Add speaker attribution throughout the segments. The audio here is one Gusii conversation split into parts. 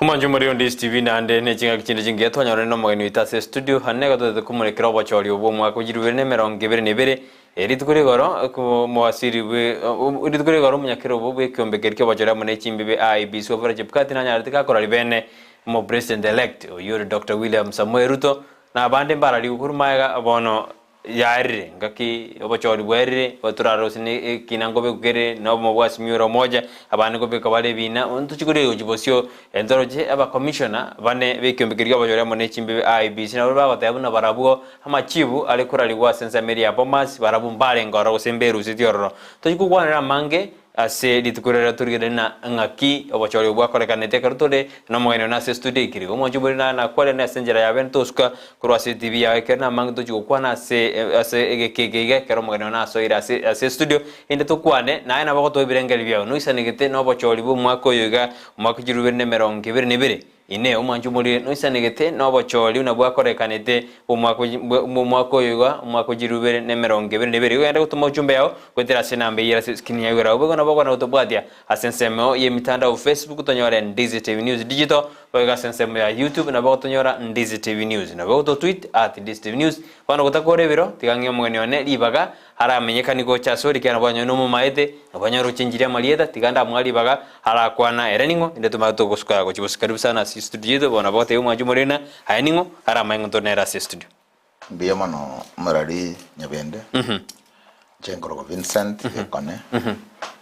Speaker 1: Omwancho omoriri o Ndizi TV naende ne chingaki chinde chingiya twanyorire nomogeni oito ase estudio ane igo totagete komorekera obochori obwo omwaka o 2022 rituko rigoro omowasiri bwe rituko rigoro omonyakero obo bwe ekiombe keria kiobochori amo ne chimbibe IEBC Wafula Chebukati nanyarete gakora ribene omo president elect oyio ore Doctor William Samoei Ruto na abande mbararigwe korwa magega bono Yaerire, ngaki obochori bwaerire, otorarose ne ekina nkobekwa kere, na obomo bwa Azimio la Umoja, abande nkobeka bare ebina, ntochie koria gochia bosio, ntoroche abacommissioner bane b'ekiombe keria ki'obochori amo ne chimbibe IEBC nabwo bagoteba buna barabwo amachibu are korarigwa ase ensemo eria ya Bomas, barabwo mbarenge ororo gose mberusetie ororo. Tochie kokwanera amange. Ase rituko riria torigererie na ng'aki obochori obwo bwakorekanete ekero tore nomogeni one ase estudio ekeri. Omwanchi omoria na nakwarene ase enchera ya bene tosuka korwa ase etibi yao ekero namange tochia gokwana ase ase egeka eke iga ekero omogeni one asoire ase ase estudio inde tokwane naye nabo ogotoa ebirengererio biao noisanegete nobochori bw'omwaka oyo iga omwaka chirubere na emerongo ebere na ebere. Inee! Omwancha omorire noisanegete nobochori buna bwakorekanete bw'omwaka oyo iga, omwaka o chirubere na emerongo ebere na ebere? Igo genda gotoma ochumbe yao goetera ase enamba eyio ere ase eskrini yao igoro agwo. Boigo nabo okogenda gotobwatia ase ensemo y'emitandao Facebook tonyore Ndizi TV News Digital, boigo ase ensemo ya YouTube nabo ogotonyora Ndizi TV News. Nabo ogototweet at Ndizi TV News. Bono gotakora ebiro, tiga ng'e omogeni one ribaga Aramenyekanie gocha ase ore, ekiagera nabwo anyore nomomaete, nabo anyore gochenchiria amarieta, tiga ndamoa ribaga arakwana ere ning'o, inde tomanye togosuka gochia gosuka karibu sana ase estudio yaito, bono nabo gotebia omwanchi omorena, aye ning'o, aramanye ng'a ntore nere ase estudio.
Speaker 2: Mbuya mono omorari Nyabende, inche nkorokwa Vincent Gekone,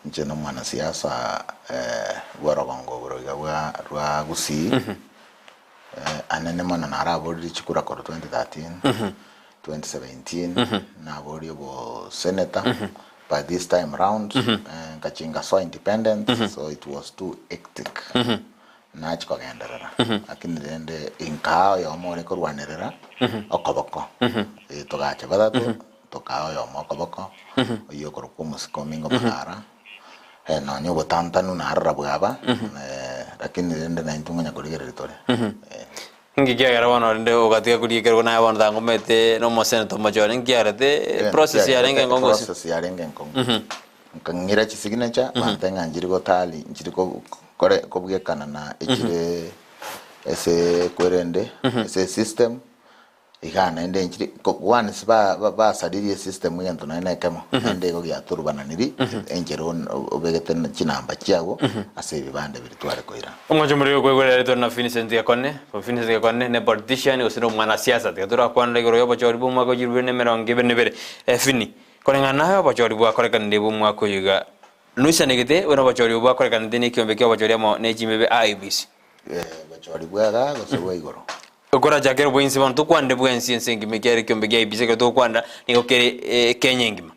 Speaker 2: inche na omwanasiasa bw'orogongo boroiga bwa rwa Gusii, anene mono naraborire chikura korwa 2013, 2017 naboria obosenator by this time round nkachinga so independent so it was too hectic nachia kogenderera lakini rende inkaa oyomo ore korwanerera okoboko togacha batato tokaa oyomo okoboko oyio okorokwa omosike omingo magara nonya obotantanu narora bwaba lakini rende naintwe ngonya korigereria tore.
Speaker 1: Inki kiagera bono rende ogatiga koria ekerogo naye bono tangomete nomoseneto omochore? Inki kiagerete process yarenge enkong'u gose?
Speaker 2: Process yarenge enkong'u. Nkang'ira chisignature bante ng'a nchiri gotally nchiri ko- kore kobwekana na echire ase kwerende ase esystem. Igaa naende nchiri ko once ba ba basaririe esystem egento nonya na ekemo, naende igo giatorubananiri enchera one obegete chinamba chiago ase ebibande biria tware koira.
Speaker 1: Omwancho omoriri okoigwera ere tore na Vincent Gekone. Vincent Gekone ne politician gose ne omwanasiasa. Tiga torakwanera igoro y'obochori bwa omwaka o chilifu ibere na emerongo ebere na ebere. Fini, koreng'ana naye obochori bwakorekanire bw'omwaka oyo iga noisanegete buna obochori obo bwakorekanete na ekiombe ki'obochori amo ne chimebe IEBC.
Speaker 2: Bochori bw'egaa gose bwa igoro.
Speaker 1: Okorachakera bwensi bono tokwanire bwensi ense engima ekiagera ekiombe kia IEBC ekero togokwanera nigo kere Kenya engima.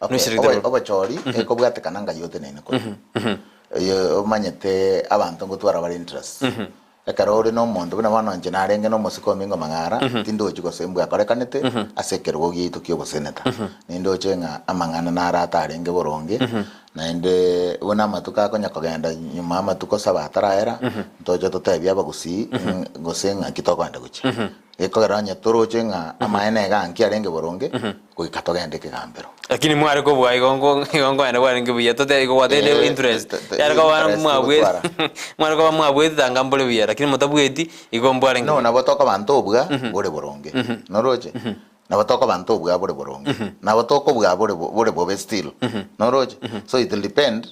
Speaker 2: Okay, obochori ekobwatekana ngai oteneine korwa. Oyo omanyete abanto ngotwara bare interest. Ekero ore na omonto buna bono inche narenge na omosike omingo mang'ara, tindochi gose mbwakorekanete ase ekerogo giaito kia oboseneta. Nindoche ng'a amang'ana naro atarenge boronge, Naende buna amatuko akonya kogenda nyuma amatuko saba ataraera, ntoche totebie abagusii gose ng'aki tokogenda gochia. Gekogera onye toroche ng'a amaene iga nki arenge boronge, goika togende ekegambero.
Speaker 1: Lakini mware kobua igo nko igo nkoenda bwarenge buya tote igo gwatebire
Speaker 2: Eh,
Speaker 1: interest
Speaker 2: te- te-
Speaker 1: yare koba
Speaker 2: interest
Speaker 1: mwabweti
Speaker 2: gotwara.
Speaker 1: mware koba mwabweti tanga mbore buya lakini motabweti igo mbwarenge
Speaker 2: No
Speaker 1: buya.
Speaker 2: nabo tokoba ntobua bore boronge. Noroche? Nabo tokoba ntobua bore boronge, nabo tokobua bore bore bobe still. Noroche? So it will depend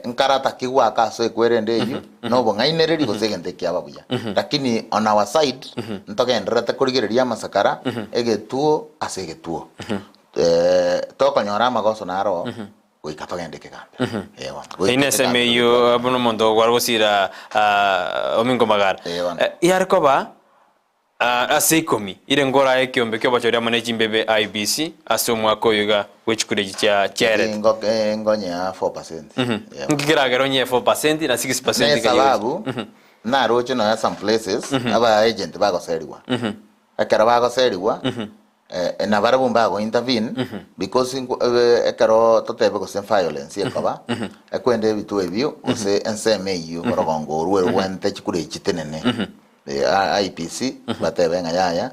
Speaker 2: nkarata ki gwaka ase ekwerende eyio, na obong'ainereria gose egento ekiaba buya. Lakini on our side, ntogendererete korigereria amasakara, egetuo ase egetuo. Tokonyora amagoso naro oo, goika togende ekegambero. Ee bono, goika
Speaker 1: Ine ensemo
Speaker 2: ekegambero
Speaker 1: eyio
Speaker 2: getware.
Speaker 1: buna omonto gware gosira ominko magara.
Speaker 2: Ee bono.
Speaker 1: Yare koba Ase ikomi, ire ngorae ekiombe ki'obochori amo ne chimbebe IEBC ase omwaka oyo iga bwe chikura echi chia chiaerete.
Speaker 2: Ingo ngonyea 4%. Yeah.
Speaker 1: Nki keragere onyee 4% na 6%
Speaker 2: Ne
Speaker 1: nkai oche?
Speaker 2: sababu naroche nonya some places aba agent bagoserigwa. Ekero bagoserigwa na barabwo mbago intervene because ekero totebe gose violence ekoba ekwende ebituo ebio gose ensemo eyio orogongo orwo erwente chikura echi chitenene. IEBC batebe ng'a yaya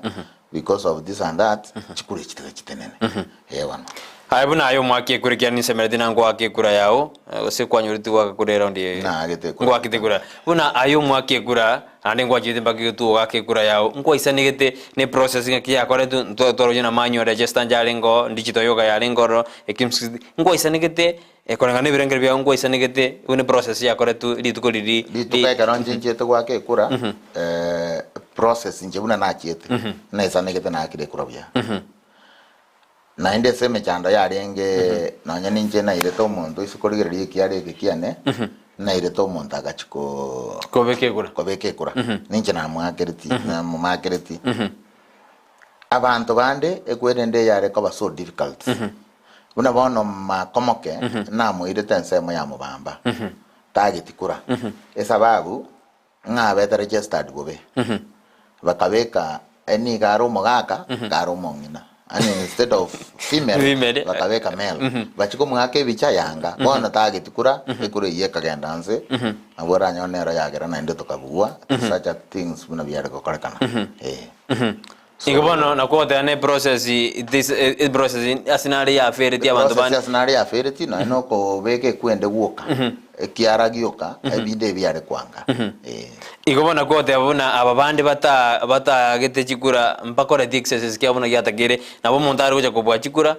Speaker 2: because of this and that chikura echi tiga chitenene. Ee bono.
Speaker 1: Aye buna aye omwaki ekura ekiagera ninsemeretie na ngoaka ekura yao, gose kwanyoreti goaka kura eraundi eye?
Speaker 2: Naagete ekura.
Speaker 1: Ngoakete ekura. Buna aye omwaki ekura, naende ngwachete mpaka egetuo goaka ekura yao, nkwaisanegete ne process ng'aki yakoretwe, ntwa twaroche na manual register njarenge oo, digital yoga yarenge ororo, ekimsg, nkwaisanegete koreng'ana na ebirengero biao nkwaisanegete buna eprocess yakoretwe rituko riria
Speaker 2: Rituko ekero inche nchiete goaka ekura, process inche buna nachiete, naisanegete naakire ekura buya. Naende ase emechando yarenge, nonya ninche nairete omonto ase korigereria ekiara eke kiane, nairete omonto agachia ko
Speaker 1: Kobeka ekura.
Speaker 2: kobeka ekura. Ninche namoakereti, namomakereti. Abanto bande ekwerende eyare koba so difficult. Buna bono makomoke, namoirete ensemo ya mobamba, tageti kura. Esababu, ng'a abete registered bobe. Bakabeka nigo are omogaka kare omong'ina. Yaani instead of female,
Speaker 1: Female.
Speaker 2: bakabeka male. Bachia komoaka ebicha yanga. Bono tageti kura, ekura eyio ekagenda nse, nabo oranyore nero yagera naende tokabugwa, such a things buna biare gokorekana. Eh.
Speaker 1: Igo bono nakwo ogoteba ne process this process ase nare yafereti abanto
Speaker 2: Process
Speaker 1: bande.
Speaker 2: ase nare yafereti nonya na okobeka ekwende gwoka, ekiara gioka, ebinde ebiare kwanga. Eh.
Speaker 1: Igo bono nakwo ogoteba buna aba bande bata batagete chikura mbakoreti exercise kiabo buna giatakire, nabo omonto are gocha kobua chikura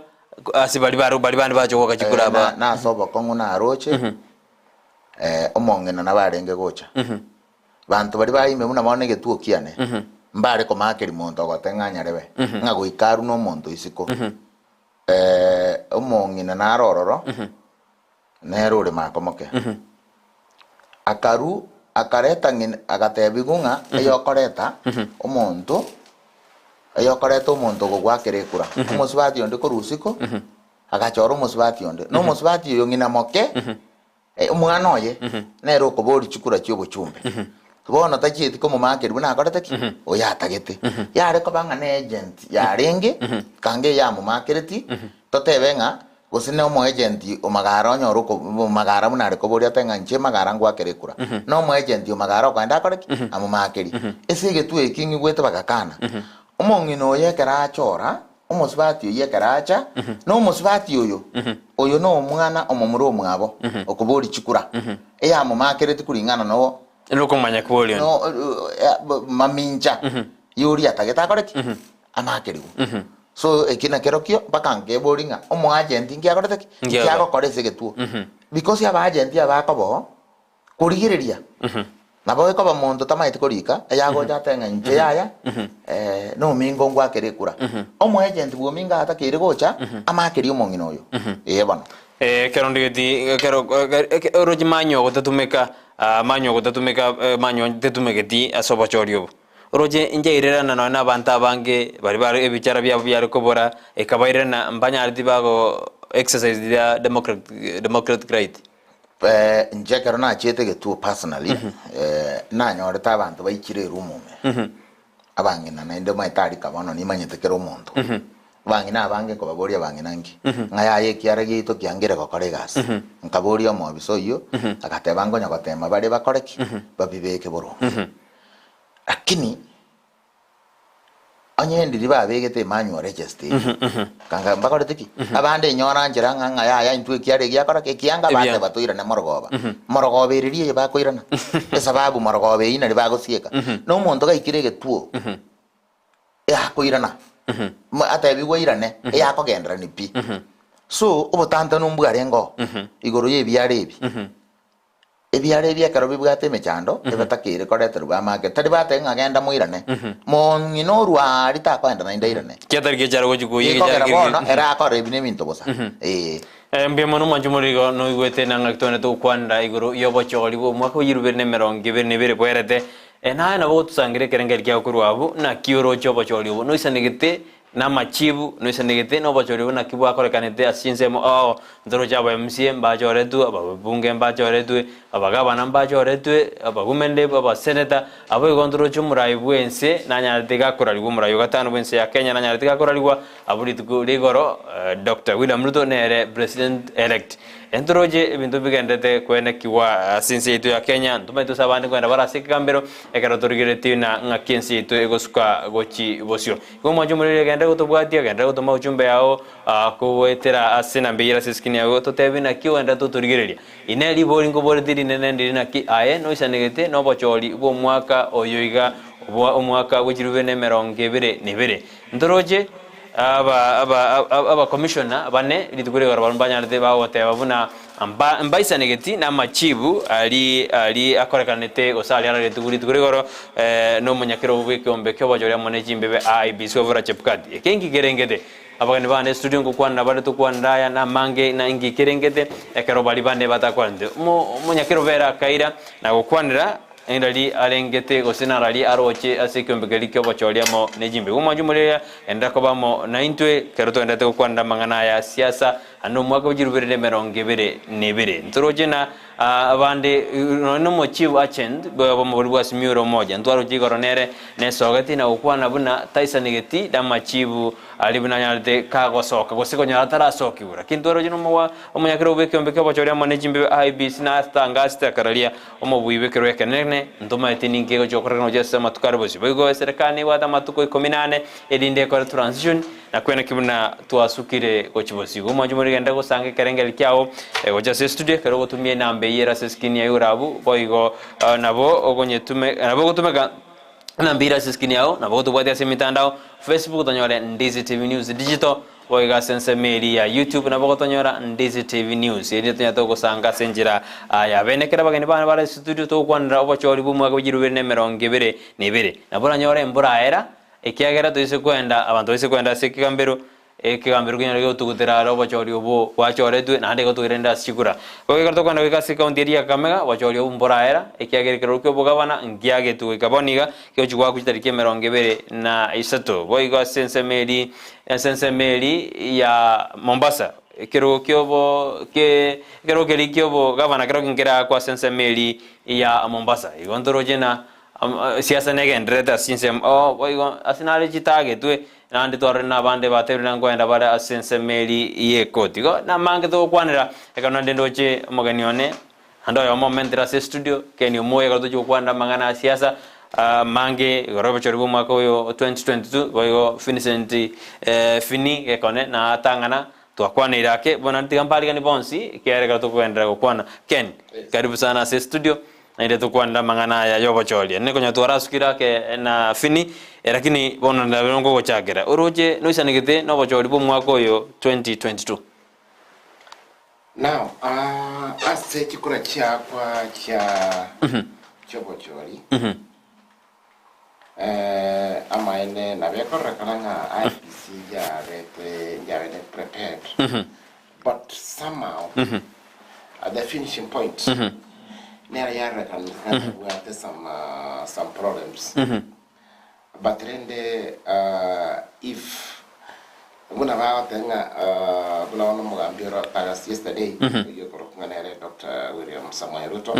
Speaker 1: ase baria bare baria bande bacha goaka chikura
Speaker 2: Eh, na
Speaker 1: aba.
Speaker 2: nase obokong'u naroche, omong'ina nabo arenge gocha. Banto baria ba ime buna bono egetuo kiane, mbare komakeria monto ogote ng'a anyarebe, ng'a goika arue nomonto isiko. Omong'ina nare ororo, nere ore makomoke. Akarua, akareta ng'ina, agatebigwa ng'a eyokoreta omonto, eyokoreta omonto ogogoakera ekura. Omosubati onde korwa isiko, agachora omosubati onde, na omosubati oyo ng'ina moke. Omwana oye nere okoboria chikura chi'obochumbe. Bono tachieti komomakeria buna akorete ki? Oyo atagete. Yare koba ng'a ne agent yarenge, kanga eyamomakereti, totebe ng'a gose ne omoagent o Magara onyore oko Magara buna are koboria atebe ng'a inche Magara ngoakere ekura. Na omoagent o Magara okogenda akore ki? Amomakerie. Ase egetuo eki ng'igwete bagakana. Omong'ina oyo ekero achora, Omosubati oyio ekero acha, na omosubati oyo, oyo nomwana omomura omwabo, okoboria chikura, eyamomakereti kuring'ana no
Speaker 1: Nokomanya kw'oria onde.
Speaker 2: no mamincha y'oria atagete akore ki? Amakerigwe. So eki nakerokio mpaka nkeboria ng'a omoagent nki akorete ki?
Speaker 1: Nki
Speaker 2: Nki agokora ase egetuo. Because abaagenti aba akoba oo, Korigereria, nabo ekoba monto tamaeti korika, ayagocha ate ng'a inche yaya, nomingo ngwakere ekura. Omoagent bw'omingo atakeire gocha, amakerie omong'ina oyo. Ee bono.
Speaker 1: Ekero ndigeti, ekero oroche manywa gotatumeka, manywa gotatumeka, manywa tetumegeti ase obochori obo. Oroche inchairerana nonya na abanto abange baria bare ebichara biabo biare kobora, ekabairerana mbanyareti bago exercise their democratic right.
Speaker 2: Inche ekero nachiete egetuo personally, nanyorete abanto baichire eroom ime, abang'ina naende omanyete aria ka bono nimanyete kera omonto. Abang'ina abange nkobaboria abang'ina nki, ng'a yaya ekiara giaito kiangire gokora egasi. Nkaboria omobisa oyio, agateba nkonya gotema bare bakore ki? Babibeke boronge. Lakini. Onye ndiri babegete Emmanuel Register eyio, kanga mbakorete ki? Abande inyora nchera ng'a ng'a yaya intwe ekiara egiakora ki? Ekianga
Speaker 1: Ebianga.
Speaker 2: bateba toirane morogoba. Morogoba ereri eye bakoirana, esababu morogoba eyio nari bagosieka. Na omonto gaikire egetuo, eakoirana, atebigwe airane, eakogenderani pi. So, obotantanu mbwarenge oo, igoro ya ebiara ebi. Ebiara ebi ekero bibwate emechando, ebatakeire koreterwa amake, tari batebe ng'a genda moirane. Mong'ina orwa aria takoenda naende airane.
Speaker 1: Kiatari gechara gochia koyia
Speaker 2: Gekogera
Speaker 1: gechara
Speaker 2: bono ere akore ebi nebinto bosa. Ee.
Speaker 1: Mbuya mono mwanche omorero igo noigwete na ng'aki togende togokwanera igoro y'obochori bw'omwaka o irubere na emerongo ebere na ebere bwerete. Naye nabo ogotosangereria ekerengerio kiao korwa abwo, naki oroche obochori obo noisanegete Namachibu, noisanegete nobochori buna ki bwakorekanete ase chinsemo oo, ntoroche aba MCA mbachoretwe, ababunge mbachoretwe, abagavana mbachoretwe, abagumende, abaseneta, aboigo ntoroche omorai bw'ense nanyarete gakorarigwa omorai o gatano bw'ense ya Kenya nanyarete gakorarigwa abwo rituko rigoro Doctor William Ruto nere president elect. Ntoroche ebinto bigenderete koenekigwa ase ense yaito ya Kenya, ntomaete ase abande kogenda bare ase ekegambero ekero torigeretie na ng'aki ense yaito egosuka gochi bosio. Igo omwanche omoriri genderera gotobwatia, genderera gotoma ujumbe yao kogoetera ase enamba eyio ere ase eskrini yago totebie naki ogendererete gotorigereria. Inee ribori nkoboreti rinene ndiri naki aye noisanegete nobochori bw'omwaka oyo iga bwa omwaka bwe chirube na emerongo ebere na ebere? Ntoroche aba aba abakomishona bane rituko rigoro barabwo mbanyarete bagoteba buna mba mbaisanegeti namachibu ari ari akorekanete gose aria araretigwe rituko rigoro nomonyakerogo bw'ekeombe ki'obochori amo ne chimbebe IEBC Wafula Chebukati. Eke inki kerengete? Abageni bane estudio ngokwana bare tokwanera aya namange na inki kerengete ekero baria bande batakwanete. Omo omonyakerogo ere akaira na gokwanera Nirari arengete, gose narari aroche ase ekeombe keria ki'obochori amo ne chimbe. Omwancho omoria enda koba amo naintwe ekero togenderete gokwanera amang'ana aya a siasa, naende omwaka bwe chirubere na emerongo ebere na ebere. Ntoroche na abande nonya nomochief agent bw'obomo bwa Simiyu ore omoja, ntwaroche igoro nere nesogeti na gokwana buna taisanegeti namachibu aria buna anyarete kagosoka gose konyora atarasokigwa. Lakini ntwaroche nomowa omonyakero bw'ekeombe ki'obochori amo ne chimbe IEBC na atangasete akararia Omobui bw'ekerua ekenene, ntomaeti ninki egochia gokorekana gochia ase amatuko are bosio. Boigo eserekari nebwate amatuko ikomi na ane, erinde ekore transition, na kweneki buna twasukire gochia bosio. Igo omwancho more genda gosanga ekerengerio kiao gochia ase estudio ekero ogotumia enamba eyio ere ase escreen yaye igoro abwo, boigo nabo ogonyetume nabo ogotumeka enamba eyio ere ase escreen yao, nabo ogotobwatia ase emitandao, Facebook tonyore Ndizi TV News Digital, Boigo ase ensemo eria ya YouTube nabo gotonyora Ndizi TV News, erinde tonyare togosanga ase enchera ya bene. Ekero abageni bane bare ase studio togokwanera obochori bw'omwaka bwe chirubere na emerongo ebere na ebere. Nabo oranyore embura era, ekiagera toise kwenda abanto baise kwenda ase ekegambero, ekegambero kenyare gotugutera are obochori obwo bwachoretwe naende gotoirende ase chikura. Boigo ekero tokwenda goika ase ekaunti eria ya Kakamega, obochori obwo mbora era, ekiagera ekerogo kia obogabana nkiagetwe goika bono iga, Gegochia goakwa chitariki emerongo ebere na isato. Boigo ase ensemo eri ase ensemo eri ya Mombasa, ekerogo kiobo ke ekerogo keria ki'obogavana kerokio nkeraakwe ase ensemo eri ya Mombasa. Igo ntoroche na siasa negendererete ase chinsemo oo boigo ase nare chitagetwe, naende twarorire na abande batebire na nkoenda bare ase ensemo eri y'ekoti. Igo namange togokwanera, ekero naende ndoche omogeni one. Naende oyomo omentire ase estudio, Ken Omoyo, ekero tochia gokwanera amang'ana a siasa amange igoro y'obochori bw'omwaka oyo o 2022, boigo Vincent Fini Gekone na atang'ana twakwaneire ake, bono naende tiga mbarigani bonsi ekiagera ekero tokogenderera gokwana. Ken, karibu sana ase estudio, naende tokwanere amang'ana aya y'obochori. Naende konya twarasukire ake na Fini, lakini bono nabe nkogochakera. Oroche noisanegete nobochori bw'omwaka oyo 2022?
Speaker 3: Now, ase chikura chiakwa chia chiobochori, amaene nabo ekororekana ng'a IEBC yabete yabete prepared, but somehow at the finishing point nero yarorekana ng'a nebwate some some problems. But rende if buna bagoteba ng'a buna bono omogambi ore August yesterday oyio okorokwa ng'a nere Doctor William Samoei Ruto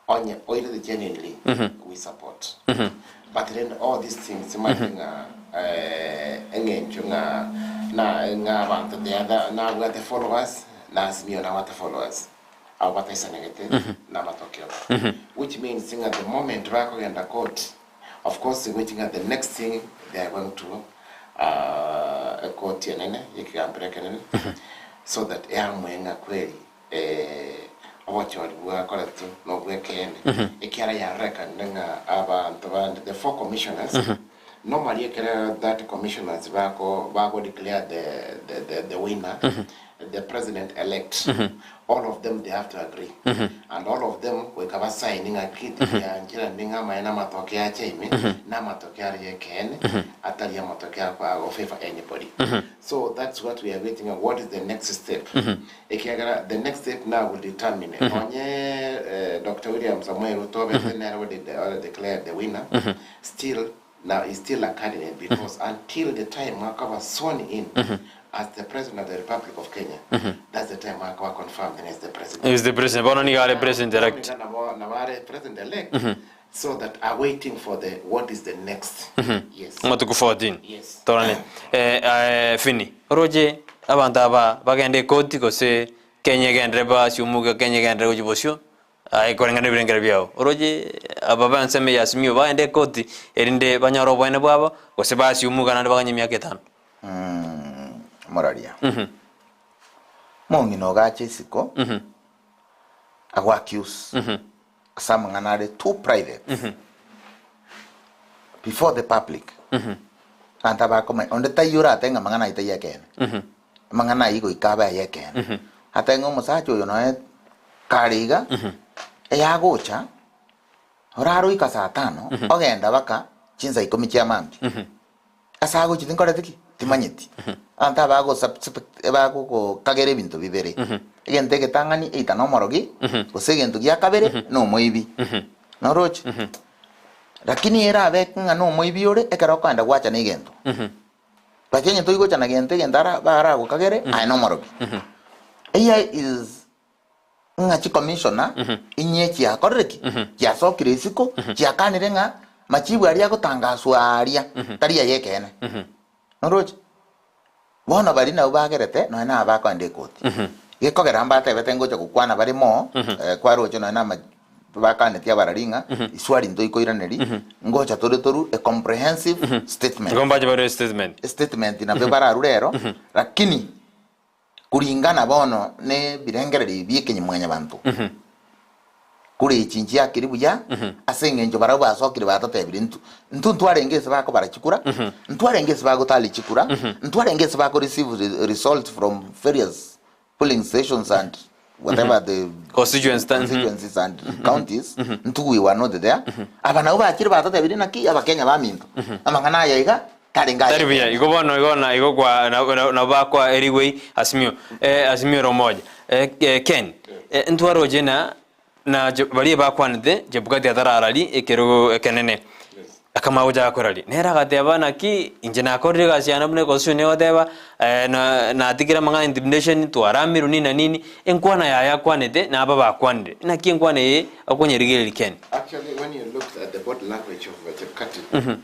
Speaker 3: onye oirete genuinely we support but rende all these things timanyete ng'a eng'encho ng'a na ng'a abanto the other nabwate followers na Azimio nabwate followers. Abwo bataisanegete namatokeo. Which means ng'a the moment bakogenda court, of course which ng'a the next thing they are going to ekoti enene yekegambero ekenene so that eamue ng'a kweri obochori bwakoretwe nobwekeene ekiara yarorekanire ng'a abanto bande the four commissioners Normally ekero that commissioners bako bago declare the the the the winner the president elect all of them they have to agree and all of them goika ba sign ng'a ki tiancherani ng'a amaene amatoke ache ime na amatoke aria ekeene atari amatoke ako ago favor anybody so that's what we are waiting ng'a what is the next step ekiagera the next step now will determine nonye Doctor William Samoei Ruto obete nere ore declared the winner Still now is still a candidate because until the time akaba sworn in as the president of the Republic of Kenya, that's the time akaba confirmed as the president.
Speaker 1: Is the president. Bono nigo are president elect.
Speaker 3: Bono nigo nabo are president elect so that are waiting for the what is the next. Yes.
Speaker 1: Amatuko 14.
Speaker 3: Yes.
Speaker 1: Torane. Eh, eh, Fini. Oroche abanto aba bagende ekoti gose. Kenya egenderere basi omoika Kenya egenderere gochia bosio, aye koreng'ana nebirengero biao. Oroche aba ba ensemo ya Azimio bagende ekoti erinde banyore oboene bwabo, gose basi omoika naende baganye emiaka etano.
Speaker 2: Moraria. Mong'ina ogacha isiko, ago accuse ase amang'ana are too private before the public. Abanto abakomanya, onde taiyo oratebe ng'a amang'ana ayio taiyo ekeene. Amang'ana ayio goika abe ay'ekeene. Atebe ng'a omosacha oyo noe kare iga, eyagocha, oraroika saa tano, ogenda baka chinsa ikomi chia mambia. Ase agochia tinkoreti ki? Timanyeti. Abanto aba bagosuspect bagogokagera ebinto bibere. Egento egetang'ani either nomorogi, gose egento gia kabere nomoibi. Noroche? Lakini erabe ng'a nomoibi ore ekero okoenda gwacha na egento. Lakini onye toigocha na gento egento ara baragokagere aye nomorogi. Here is ng'a chicommissioner inye chiakorire ki? Chiasokire isiko, chiakanire ng'a machibu aria agotangaswa aria tari ay'ekeene. Noroche? Bono baria nabwo bagerete nonya naba bakoenda ekoti. Gekogera mbatebete ngocha gokwana bare mo, kwaroche nonya na ama bakanetie abarari ng'a iswali ntoikoiraneri, ngocha tore torue a comprehensive statement.
Speaker 1: Igo mbache barue statement.
Speaker 2: Estatement nabio bararure ero, lakini Kuringana bono nebirengererio bi'ekenyimwanyabanto, kore echi nchiakire buya, ase engencho barabwo basokire batotebire intwe, intwe ntwarenge ase bakobara chikura, ntwarenge ase bagotari chikura, ntwarenge ase bako receive results from various polling stations and whatever the
Speaker 1: Constituents ta-
Speaker 2: constituencies and counties, intwe we were not there. Aba nabwo bachire batotebire naki abakenya baminto, amang'ana aya iga Tarenge aye
Speaker 1: Tari buya.
Speaker 2: ekeene.
Speaker 1: Igo bono igo na igo kwa na na nabo bakoa erigwei Azimio eh, Azimio la Umoja eh, eh, Ken eh, ntwaroche na na Je- baria bakwanete Chebukati atararari ekerogo ekenene akamanya gochaka koraria nere agateba naki inche nakorire egasi yane buna econstitution egoteba eh, na natigire amang'ana intimidation twaramirwe nini na nini enkwana yaye akwanete naba bakwanire naki enkwana eye okonyerigereria Ken.
Speaker 3: Actually, when you looked at the body language of Chebukati,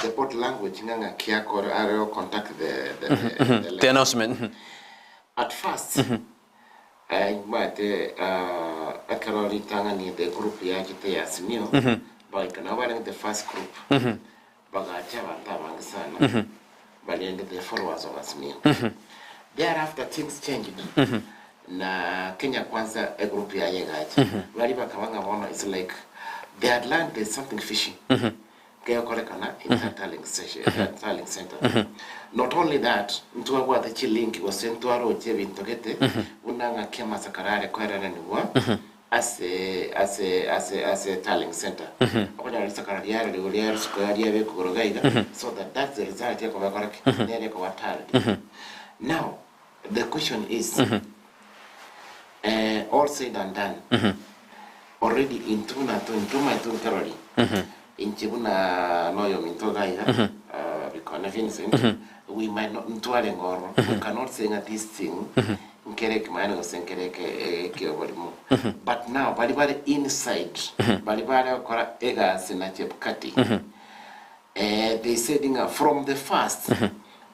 Speaker 3: The body language ng'a ng'aki akore are go contact the the the
Speaker 1: The
Speaker 3: election.
Speaker 1: announcement.
Speaker 3: At first, nimanyete ekero ritang'ani the group yachete ya Azimio, bagaika nabo barenge the first group, bagacha abanto abange sana, barenge the followers of Azimio. Thereafter things changed, na Kenya Kwanza egroup yaye egacha, baria bakaba ng'a bono it's like they had learned there's something fishy. Gegokorekana in that tallying session, that tallying center. Not only that, ntwabwate chilink gose ntwaroche ebinto gete buna ng'aki amasakara are koerananigwa ase ase ase ase tallying center. Okonyora risakara riare rigo ria risuko riabekwa igoro iga iga so that that's the result ekoba ekora ki? Nere ekoba tallied. Now, the question is, all said and done, already intwe buna intwe omanyete nkerori, inche buna noyominto iga iga, Bikone Vincent, we might not, ntwarenge ororo, we cannot say ng'a this thing nkere ekimaene gose nkere eke ekioborimo. But now baria bare inside, baria bare gokora egasi na Chebukati, they said ng'a from the first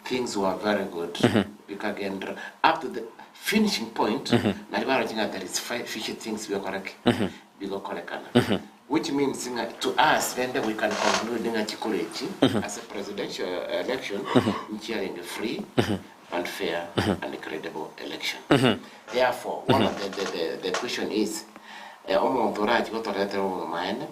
Speaker 3: things were very good bikagenderera up to the finishing point nari baroche ng'a there is fishy things bigokora ki bigokorekana which means ng'a to us rende we can conclude ng'a chikura echi ase presidential election nchiarenge free and fair and credible election therefore one of the, the, the, the question is omonto orachi gotoretera obogima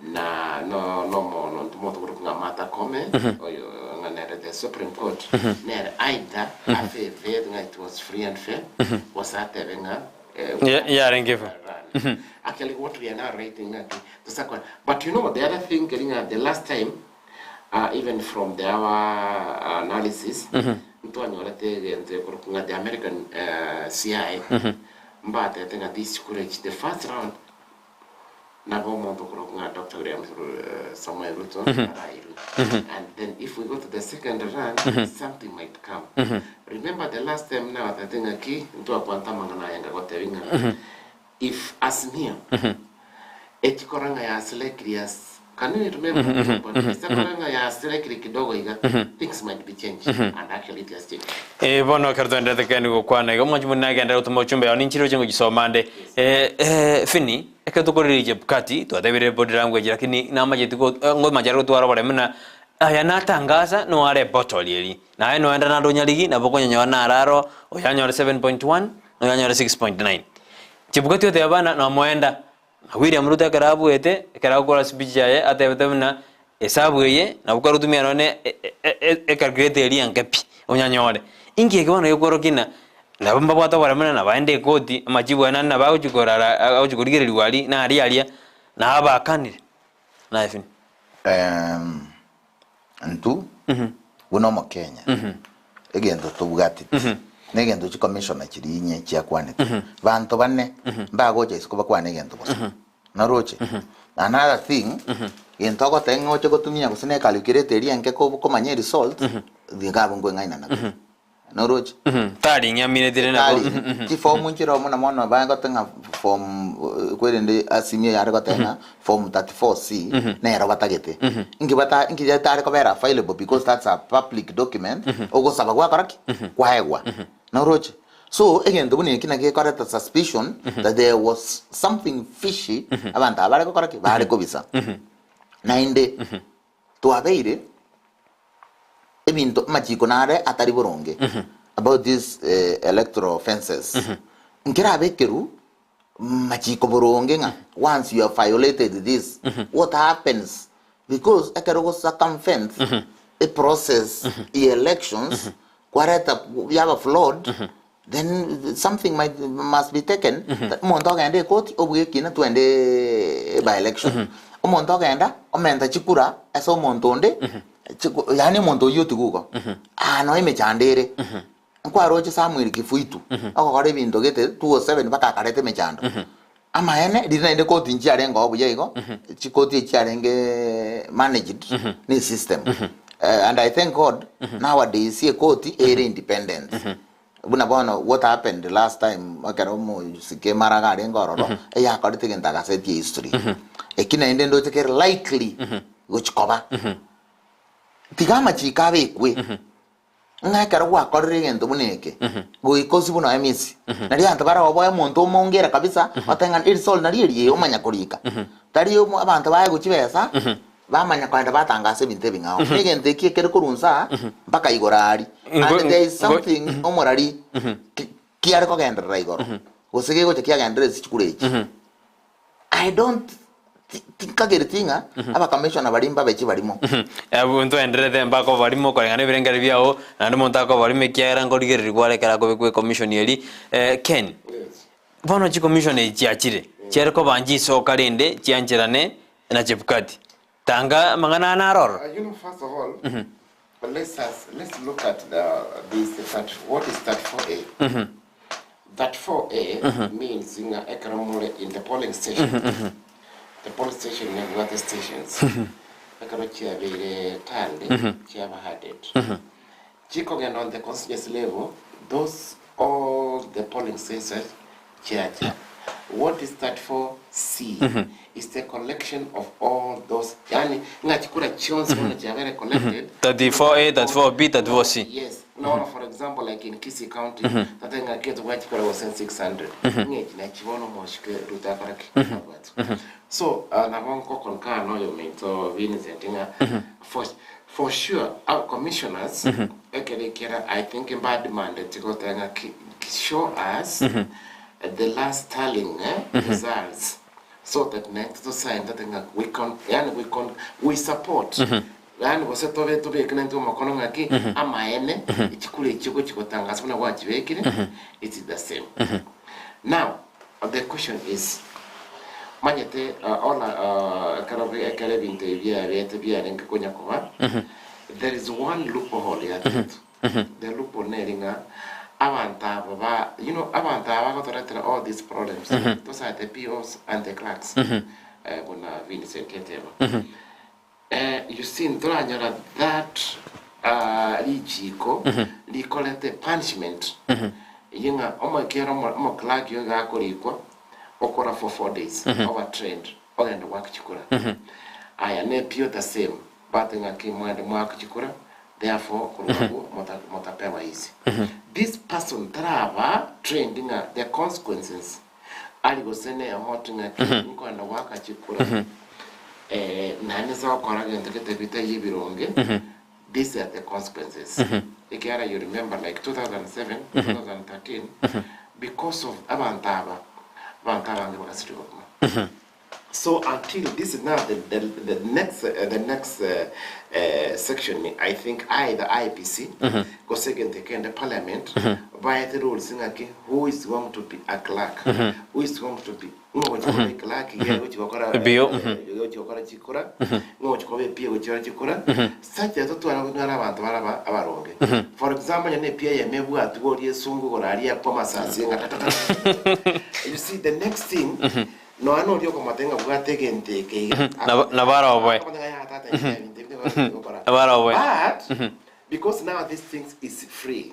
Speaker 3: Na no nomonto motogoreku ng'a Martha Koome, oyo ng'a nere the Supreme Court, nere either afavour ng'a it was free and fair, gose atebe ng'a
Speaker 1: Yarenge fair.
Speaker 3: Actually what we are now writing ng'a ki tosakora. But you know the other thing keri ng'a the last time even from the our analysis, ntwanyorete egento ekorokwa ng'a the American CI, mbatebete ng'a this courage the first round Nabo omonto okorokwa ng'a Doctor William Samoei Ruto arairwe. And then if we go to the second run, something might come. Remember the last time nabatebete ng'a ki, ntwakwanta amang'ana aya ngagotebi ng'a if Azimio echikora ng'a yaselekiri as. Can you remember mm -hmm. ng'a yaserekire kidogo iga things might be changed and actually it has changed.
Speaker 1: Eh, bono ekero twaenderete kende gokwana iga omwanchi monene agenderere gotoma ochumbe yao ninchire oche ngochisoma nde. Eh, eh, Fini, ekero tokoreria Chebukati twatebire body language lakini namacheti go eh, ngomache are gotwara oboremu na aya natangasa no are bottle eri. Naye noenda naende onyarigi nabo okonyanyora naro aro oyanyore 7.1 na oyanyore 6.9. Chebukati oteba bana nomoenda Na William Ruto ekero abuete, ekero agokora speech yaye atebete buna esabu eye nabo kwarutumia nonye ecalculator eria enke pi onyanyore. Inki eke bono gekworokia ng'a nabo mbabwate oboremu buna nabaende ekoti amachibu aya naende nabo agochi korara agochi korigereriwa aria na aria aria na abakanire. Naye Fini.
Speaker 2: Intwe buna omokenya egento tobwateti na egento chicommissioner chiria inye chiakwanete banto bane mbagocha isiko bakwane egento bosa naroche another thing gento ogoteba ng'a oche gotumia gose na ecalculator eria enke komanya eresult nigo abwo nkoeng'aina nabo. Noroche?
Speaker 1: Tari ng'aminetire nabo.
Speaker 2: Tari. Chifomu nchire oo buna mono bagote ng'a form kwerende asimio yare goteba ng'a form 34C nero batagete. Inki bata inki etare kobera available because that's a public document ogosaba gwakora ki? Kwaegwa. Noroche? So egento buna eki naki gekoreta suspicion that there was something fishy abanto aba bare gokora ki? Bare kobisa. Naende twabeire ebinto amachiko nare atari boronge about these electoral offences nkerabekerwu machiko boronge ng'a once you have violated this what happens because ekero ogo circumvent e process ye elections kwareta yaba flawed then something might must be taken omonto ogende ekoti obue ekina twende by election omonto ogenda omenta chikura ase omonto onde chiku yaani omonto oyio otigwe igo aa noe emechando ere nkwaroche Samuel Kifuitu ogokora ebinto gete 207 mpaka akareta emechando amaene riria naende koti nchiarenge oo buya igo chikoti echiarenge managed ne system and I thank God nowadays ekoti ere independent Buna bono what happened last time ekero omosike maraga arenge ororo, eyakorete egento agasetie history. Eki naende ndoche kere likely gochi koba. Tiga amachiko abekwe, ng'a ekero gwakorire egento buna eke, goika osibwe nonya emisi. Nario abanto baraoboe omonto omongere kabisa, otebe ng'a erisoli nario eri ee omanya korika. Tari omo abanto baegwe chibesa, Bamanya kogenda batangasa ebinto ebing'ao. Na egento eki ekere korwa inse aa mpaka igoro aria. And there is something omorari ki- kiare kogenderera igoro. Gose gegocha kiagenderera ase chikura echi. I don't ti- tinkagereti ng'a abakamishona baria mbabe chibarimo.
Speaker 1: Abwo ntwaendererete mpaka oborimo koreng'ana ebirengererio biao, naende omonto akoborimo ekiagera nkorigereria kware ekero akobekwa ecommission eria. Ken, bono chicommission echi chiachire, chiare koba nchisoka rende chiancherane na Chebukati. Tanga amang'ana aya naro ororo.
Speaker 3: You know, first of all, let's us, let's look at the, this that what is 34A. 34A means ng'a ekero more in the polling station. The polling station nebwate stations. Ekero chiabeire tally, chiaba added. Chikogenda on the constituency level, those all the polling stations chiacha. What is 34C? Is the collection of all those, yani ng'a chikura chionsi bono chiabere collected.
Speaker 1: 34A, 34B, 34C.
Speaker 3: Yes. Nono for example like in Kisii County, tate ng'a kiyo tobwate chikura gose 600. Ng'a echi nachi bono omoshike Ruto akora ki? Abwate. So, nabo nko concur na oyominto Vincent ng'a for For sure our commissioners ekero ekera I think mba demandeti goteba ng'a ki show us the last tallying results so that naintwe to sign tote ng'a we con yaani we con we support yaani gose tobe tobeke naintwe omokono ng'aki amaene chikura echio ogochi gotangasa buna gwachibekire it's the same. Now the question is manyete ona ekero ekero ebinto ebi biabete biarenge konya koba, there is one loophole yatigete. The loophole neri ng'a abanto aba ba you know abanto aba bagotoretera all these problems, those are the POs and the clerks, buna Vincent ateba. You see ntoranyora that richiko rikorete punishment eye ng'a omoekero omoclerk oyo iga akorikwa okora for 4 days oba trained ogende goaka chikura. Aya ne pio the same bate ng'aki mwende mwake chikura therefore korwa abwo mota motapewa easy. This person taraba trained ng'a the consequences ari gose ne hot ng'aki nkoenda goaka chikura eh, naende nse gokora gento gete bitaiyo ebironge these are the consequences. Ekiagera you remember like 2007, 2013 because of abanto aba, abanto abange bagasirigwa obogima. So until this is now the, the, the next, uh, the next uh, uh, section I think either IEBC gose egento ekende parliament baete rules ng'aki who is going to be a clerk who is going to be ng'o ogochi koba eclerk iga egochi gokora
Speaker 1: Ebio,
Speaker 3: eh, egochi gokora chikura ng'o ogochi koba epia egochi gokora chikura such that totware konyora abanto bare aba abaronge for example onye na epia eyemo ebwatwe oria esungu igoro aria akwa amasasi ng'a ta ta ta ta you see the next thing Nonya noria okomotebia ng'a bwata egento eke iga,
Speaker 1: Nabo- nabo aroboe.
Speaker 3: akomotebia ng'a yaya tata inche ebinto ebi nigo bigokora.
Speaker 1: Nabo aroboe.
Speaker 3: But because now these things is free,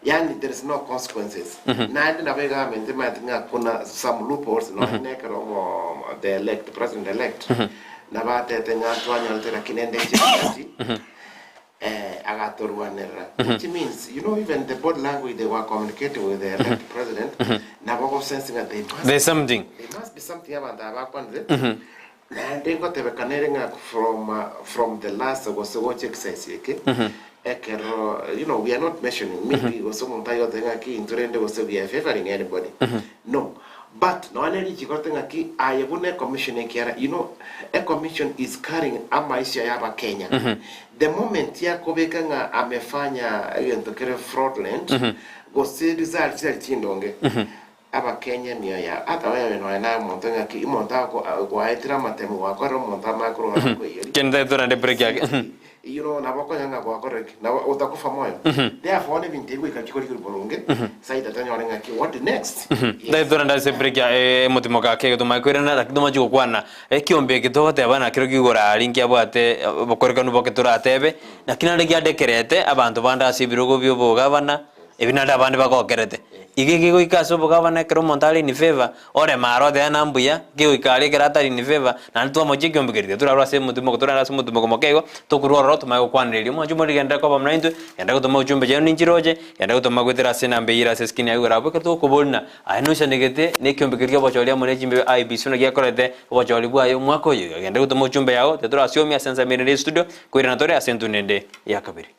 Speaker 3: yaani there is no consequences. Naende nabo egovernment emanyete ng'a kuna some loopholes nonya na ekero omo the elect, president elect, nabo atete ng'a twanyorete lakini ende inche ting'ati, eh, agatorwanerera which means you know even the body language they were communicating with the elect president nabo ogosense ng'a they must
Speaker 1: There's something.
Speaker 3: there must be something abanto aba bakwanire naende ngotebekana ere ng'a from uh, from the last gose gocha exercise eke ekero you know we are not mentioning maybe gose omonto ayote ng'aki intwe rende gose we are favoring anybody no But nonya ne richiko rite ng'aki aye buna ecommission ekiara you know ecommission is carrying amaisha ya abakenya the moment yakobeka ng'a amefanya egento kere fraudulent gose results chitari chindonge abakenya emioyo yabo ata oyobe nonya naye omonto ng'aki omonto ako gwaetire amatemo gwakorire omonto amanye korwa akoiyeria
Speaker 1: Kende torande break yake.
Speaker 3: You know, nabo okonya ng'a gwakorire ki? Nabo otakufa moyo. Therefore, bono ebinto ebi goika bikorigwe boronge, saida tonyore ng'aki what next? Yes.
Speaker 1: Ndai torande ase break ya emotimo gake iga tomanye koirana lakini tomache gokwana ekiombe eke togoteba nakero kigoro aria nkiabwate obokorekanu boke toratebe naki naende kiadekerete abanto bande ase ebirogo bia obogavana ebi naende abande bagokerete. Iga ekegoika ase obogavana ekero omonto are in favour Orema aro oteba ng'a mbuya, kegoika aria ekero atari in favour, naende twamochia ekiombe keria tiga torarwe ase omotimoko torarwe ase omotimoko moke igo, tokorwa ororo tomanye gokwanereria. Omwancho omoriri genderera koba buna intwe, genderera gotoma ochumbe chiaino ninchiroche, genderera gotoma goetera ase enamba eyio ere ase eskrini yago igoro abwo ekero tokoboria ng'a aye noisanegete na ekiombe keria kia obochori amo ne chimbe IEBC buna giakorete obochori bwaye omwaka oyo iga, genderera gotoma ochumbe yago, tiga torasiomi ase ensemo ere estudio, koirana tore ase entunda ende ya kabere.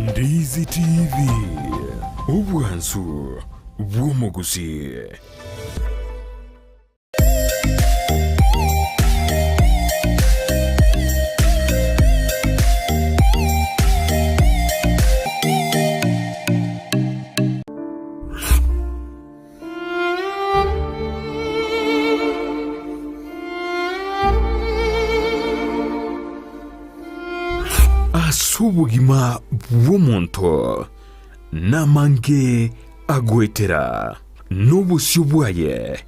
Speaker 4: Ndizi TV, obwansu bw'omogusi. Ase obogima bw'omonto namange agoetera, na obosio bwaye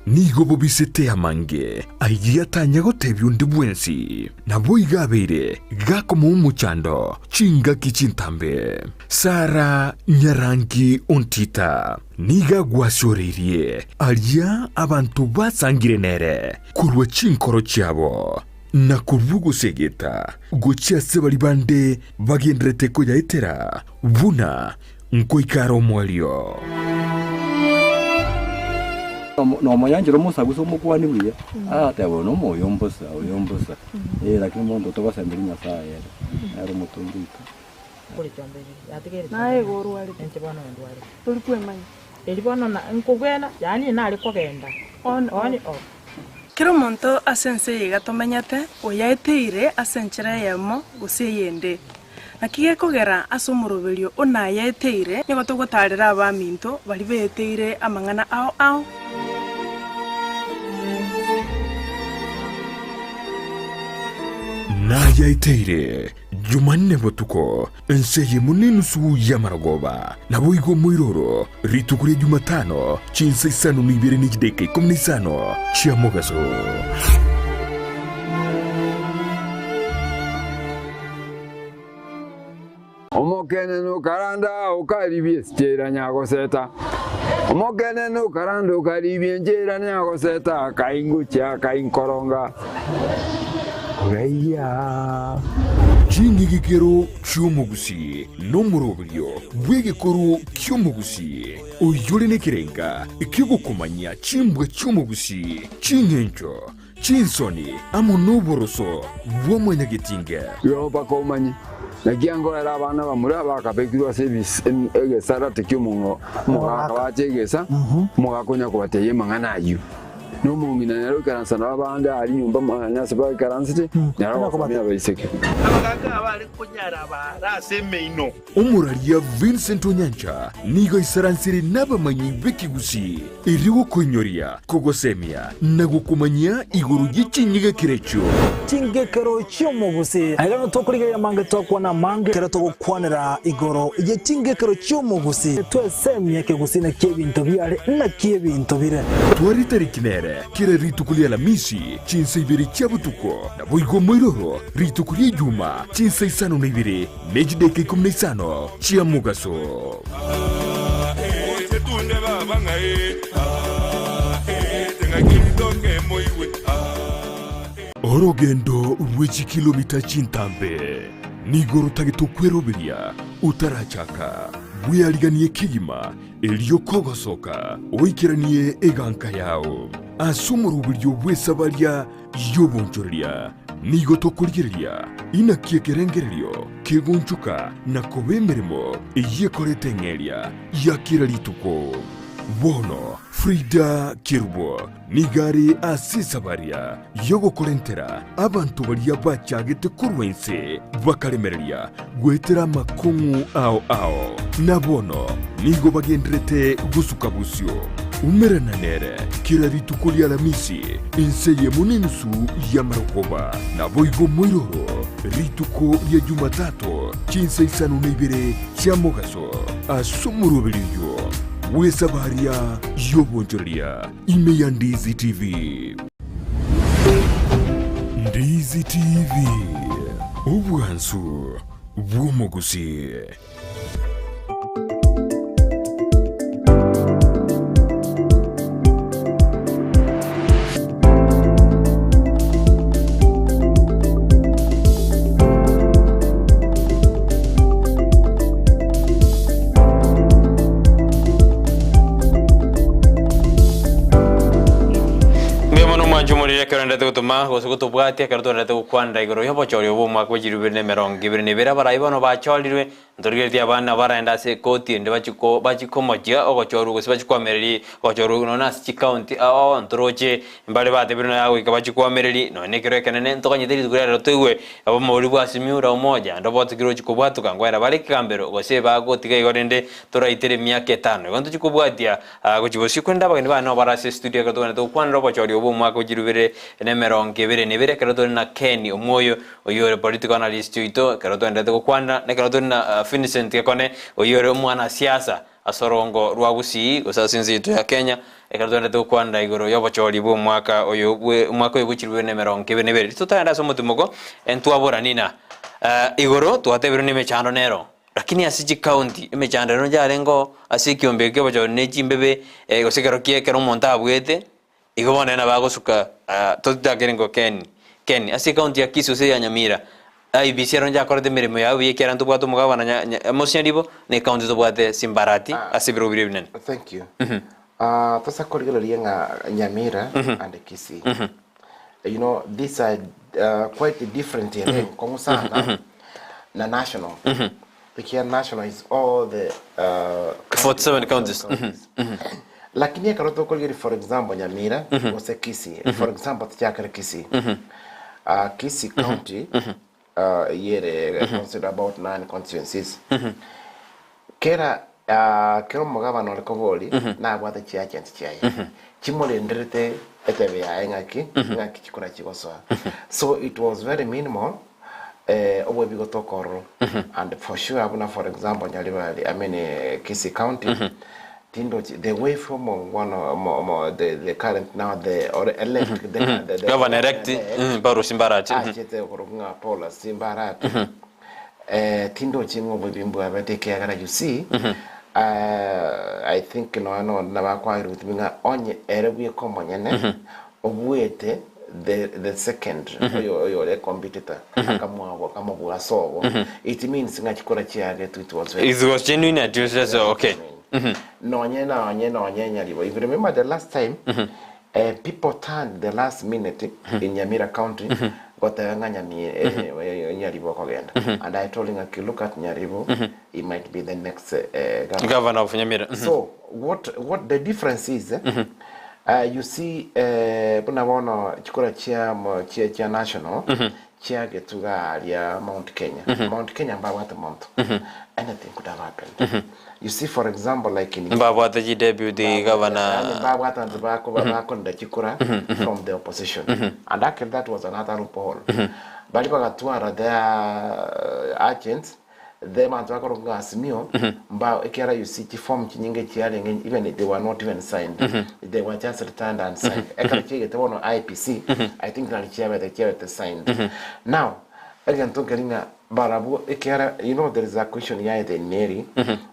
Speaker 4: nigo bobisete amange ayio atanya gotebia onde bwensi. Naboigo abeire gakomoa omochando chingaki chintambe. Sara nyarangi ontita nigo agwasioreirie aria abanto basangire nere korwa chinkoro chiabo, na korwa ogosegeta gochia ase baria bande bagenderete koyaetera buna Nkoika are omoerio.
Speaker 5: Nomoyanchera omosagusa omokuani buya, agateba oyo nomoyo mbosa, oyo mbosa. Eh, lakini omonto togosemberia Nyasaye ere, nere omotongi oito.
Speaker 6: Naye igo orwarete, tori kwemanya. On off. Kera omonto ase ense eye iga tomenyete, oyaeteire ase enchera eyemo gose eyende. Naki gekogera ase omoroberio o nayaeteire, nigo togotaarera abaminto baria beeteire amang'ana ao ao.
Speaker 4: Nayaeteire. Jumanne botuko, ense eyemo nenusu y'amarogoba, naboigo omoiroro, rituko ria Jumatano, chinsa isano na ibere ne chidaeka ikomi na isano chia mogaso.
Speaker 7: Omokenene okaranda okaribia esichera nyagoseta, Omokenene okaranda okaribia enchera nyagoseta, akaingochia akainkoronga koraiya.
Speaker 4: Ching'igikero chi'omogusii nomoroberio bw'egekoro ki'omogusii, oyore nekerenga ki'ogokomanyia chimbwa chi'omogusii, ching'encho, Chinsoni amo noboroso bwa mwanyagetinge.
Speaker 7: Igo mpaka omanye, naki angoera abana bamura bakabekirwe ase egesarate ki'omogaka bache egesa, omogaka onya kobatebia amang'ana ayio. Na omong'ina nere oikaransa nabo abande aria nyomba mwane ase baikaransete, nere ogosomia abaiseke.
Speaker 8: Abagaaka abare konyara abaare ase emeino.
Speaker 4: Omoraria Vincent Onyancha nigo aisaransire nabamanyi b'ekegusii erio gokoinyoria, kogosemia na gokomanyia igoro ye chinyegekero echio.
Speaker 9: Chingekero chi'omogusii. Aiga nigo tokorigereria amange twakwana amange ekero togokwanera igoro ye chingekero chi'omogusii. Twesemie ekegusii naki ebinto biare naki ebinto bire.
Speaker 4: Tware tariki nere kera rituko ria Alamisi chinsa ibere chia botuko, naboigo moiroro rituko ria Ijuma chinsa isano na ibere Ne chidaeka ikomi na isano chia mogaso. Orogendo rwe chikilomita chintambe nigo rotagete okweroberia otarachaka. Bweariganie kegima erio kogosoka oikeranie eganka yao ase omoroberio bw'esabaria y'obonchoreria. Nigo tokorigereria inaki ekerengererio kegonchoka na koba emeremo eyio ekoreta eng'eria ya kera rituko. Bono Frida Kerubo nigo are ase esabaria y'ogokorentera abanto baria bachagete korwa inse bakaremereria goetera amakong'u ao ao, na bono nigo bagenderete gosuka bosio. Umerana nere kera rituko ri'Alamisi, ense eyemo nenusu y'amarogoba, naboigo moiroro rituko ria Jumatato chinsa isano na ibere chia mogaso, ase omoroberi oyio bw'esabaria y'obonchoreria ime ya Ndizi TV. Ndizi TV, obwansu bw'omogusii.
Speaker 1: Mbuya mono mwanche omoriri ekero endete gotoma gose gotobwatia ekero twenderete gokwanera igoro y'obochori obwo omwaka bwe chilifu ibere na emerongo ebere na ebere abarai bono bachorirwe ntorigeretie abana baraende ase ekoti ende bachie ko bachie komochia ogochorwa gose bachie koamereria ogochorwa nonya ase chikaunti ao ao ntoroche mbare batebire nonya goika bachie koamereria nonya na ekero ekenene ntoganyete rituko riarero toigwe Abamori bw'Asimiu ura omoja, ande obotoki rochia kobwatoka, ngoera bare ekegambero, gose bagotiga igo rende toraitere emiaka etano. Igo ntochia kobwatia gochia bosio, korende abageni bane nabo bare ase estudio ekero togwenerete gokwanera obochori obo omwaka o chilifu ibere na emerongo ebere na ebere, ekero tore na Ken Omwoyo oyio ore political analyst oito, ekero togenderete gokwanera, na ekero tore na Vincent Gekone oyio ore omwanasiasa Ase orongo rwa Gusii, gose ase ense yaito ya Kenya, ekero togendete gokwanera igoro y'obochori bw'omwaka oyo bwe omwaka oyo bwe chilifu ibere na emerongo ebere na ebere, totagenda ase omotimoko, ntwabora nina igoro twatebirwe nemechando nero, lakini ase chikaunti emechando ero yarenge oo ase ekiombe eke ki'obochori ne chimbebe gose ekero kia ekero omonto abuete, igo bono nere nabo agosuka totakere ngo Ken Ken ase ekaunti ya Kisii gose ya Nyamira, IEBC ero njakorete emeremo yabo buya ekiagera ntobwate omogabana nya nya Mosinyaribo na ekaunti tobwate Simbarati ase ebirogo biria ebinene.
Speaker 3: Thank you. Ah, tosa korigereria ng'a Nyamira and Kisii. You know, these are quite different ere nkong'u sana na national. Ekiagera national is all the
Speaker 1: 47 counties.
Speaker 3: Lakini ekero tokorigereria for example Nyamira gose Kisii, for example tochakere Kisii. Kisii county eyio ere consider about nine constituencies. Kera kera omogabana ore koboria nabwate chiagents chiaye chimorenderete etebe yaye ng'aki ng'aki chikura chigosoa. So it was very minimal. Eh, oboibi gotoka ororo and for sure buna for example Nyaribari I mean eh, Kisii County tindochi the way from one mo, mo, the, the current now the or elect the, the, the
Speaker 1: Governor elect Paul Simbarati.
Speaker 3: achete korokwa ng'a Paul Simbarati eh, tindochi ng'a oboibi mbwabete ekiagera you see eh, I think nonya nonde nabakwaire gotebia ng'a onye ere bweka omonyene Obuete the the second oyo oyo ore competitor akamwabo akamobua ase obo it means ng'a chikura chiagetwe it was very
Speaker 1: It was genuine and it was just okay.
Speaker 3: nonye nonye nonye nyaribo if you remember the last time eh, people turned the last minute in Nyamira county goteba ng'a Nyami eh, eh, Nyaribo okogenda and I told him ng'a look at Nyaribo he might be the next eh, governor
Speaker 1: Governor of Nyamira.
Speaker 3: So what what the difference is eh, uh, you see eh, buna bono chikura chia mo- chia chia national chia getuga aria Mount Kenya Mount Kenya mbabwate monto anything could have happened you see for example like in
Speaker 1: Mbabwate chi deputy
Speaker 3: Yani
Speaker 1: governor.
Speaker 3: mbabwate antu bako bakonda chikura from the opposition and actually that was another loophole bali bagatwara their agents The abanto bakorokwa ng'a Azimio mbao ekiagera you see chiform chinyinge chiarenge even they were not even signed they were just returned and signed ekero chiaigete bono IEBC I think nari chiabete chiabete signed now egento nkeri ng'a barabwo ekiagera you know there is a question yaete neri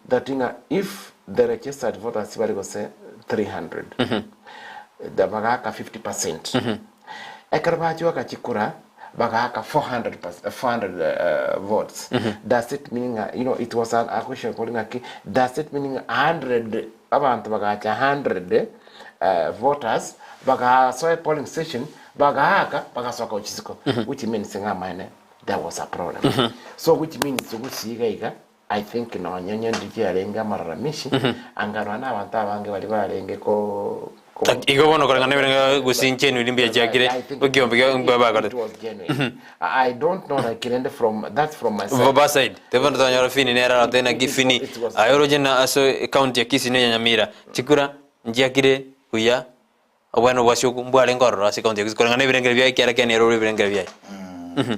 Speaker 3: that ng'a if the registered voters bare gose 300 the bagaaka 50 percent Ekero bachwaka chikura, bagaaka 400 400 votes. Does it mean ng'a, you know, it was an, a question kori ng'aki, does it mean ng'a 100 abanto bagacha 100 voters, bagasoa polling station, bagaaka, bagasoka gochia isiko, which means ng'a amaene there was a problem. So which means gusii iga iga, I think nonya onye chiarenge amararamishi, anga nonya na abanto abange baria barenge ko ko
Speaker 1: Igo bono koreng'ana ebirengo gose inche enwe mbuya chiakire
Speaker 3: I think
Speaker 1: ekiombe kia
Speaker 3: it, it
Speaker 1: bakorete.
Speaker 3: was genuine. I I don't know like rende from that's from my side.
Speaker 1: Bo side tebono twanyora Fini nere arotebe naki
Speaker 3: It, it,
Speaker 1: Fini
Speaker 3: it was
Speaker 1: aye oroche na ase county ya Kisii na ya Nyamira chikura nchiakire buya obwene bwase okwo mbwarenge ororo ase county ya Kisii koreng'ana ebirengererio biaye ekiara kiane ere ore ebirengererio biaye.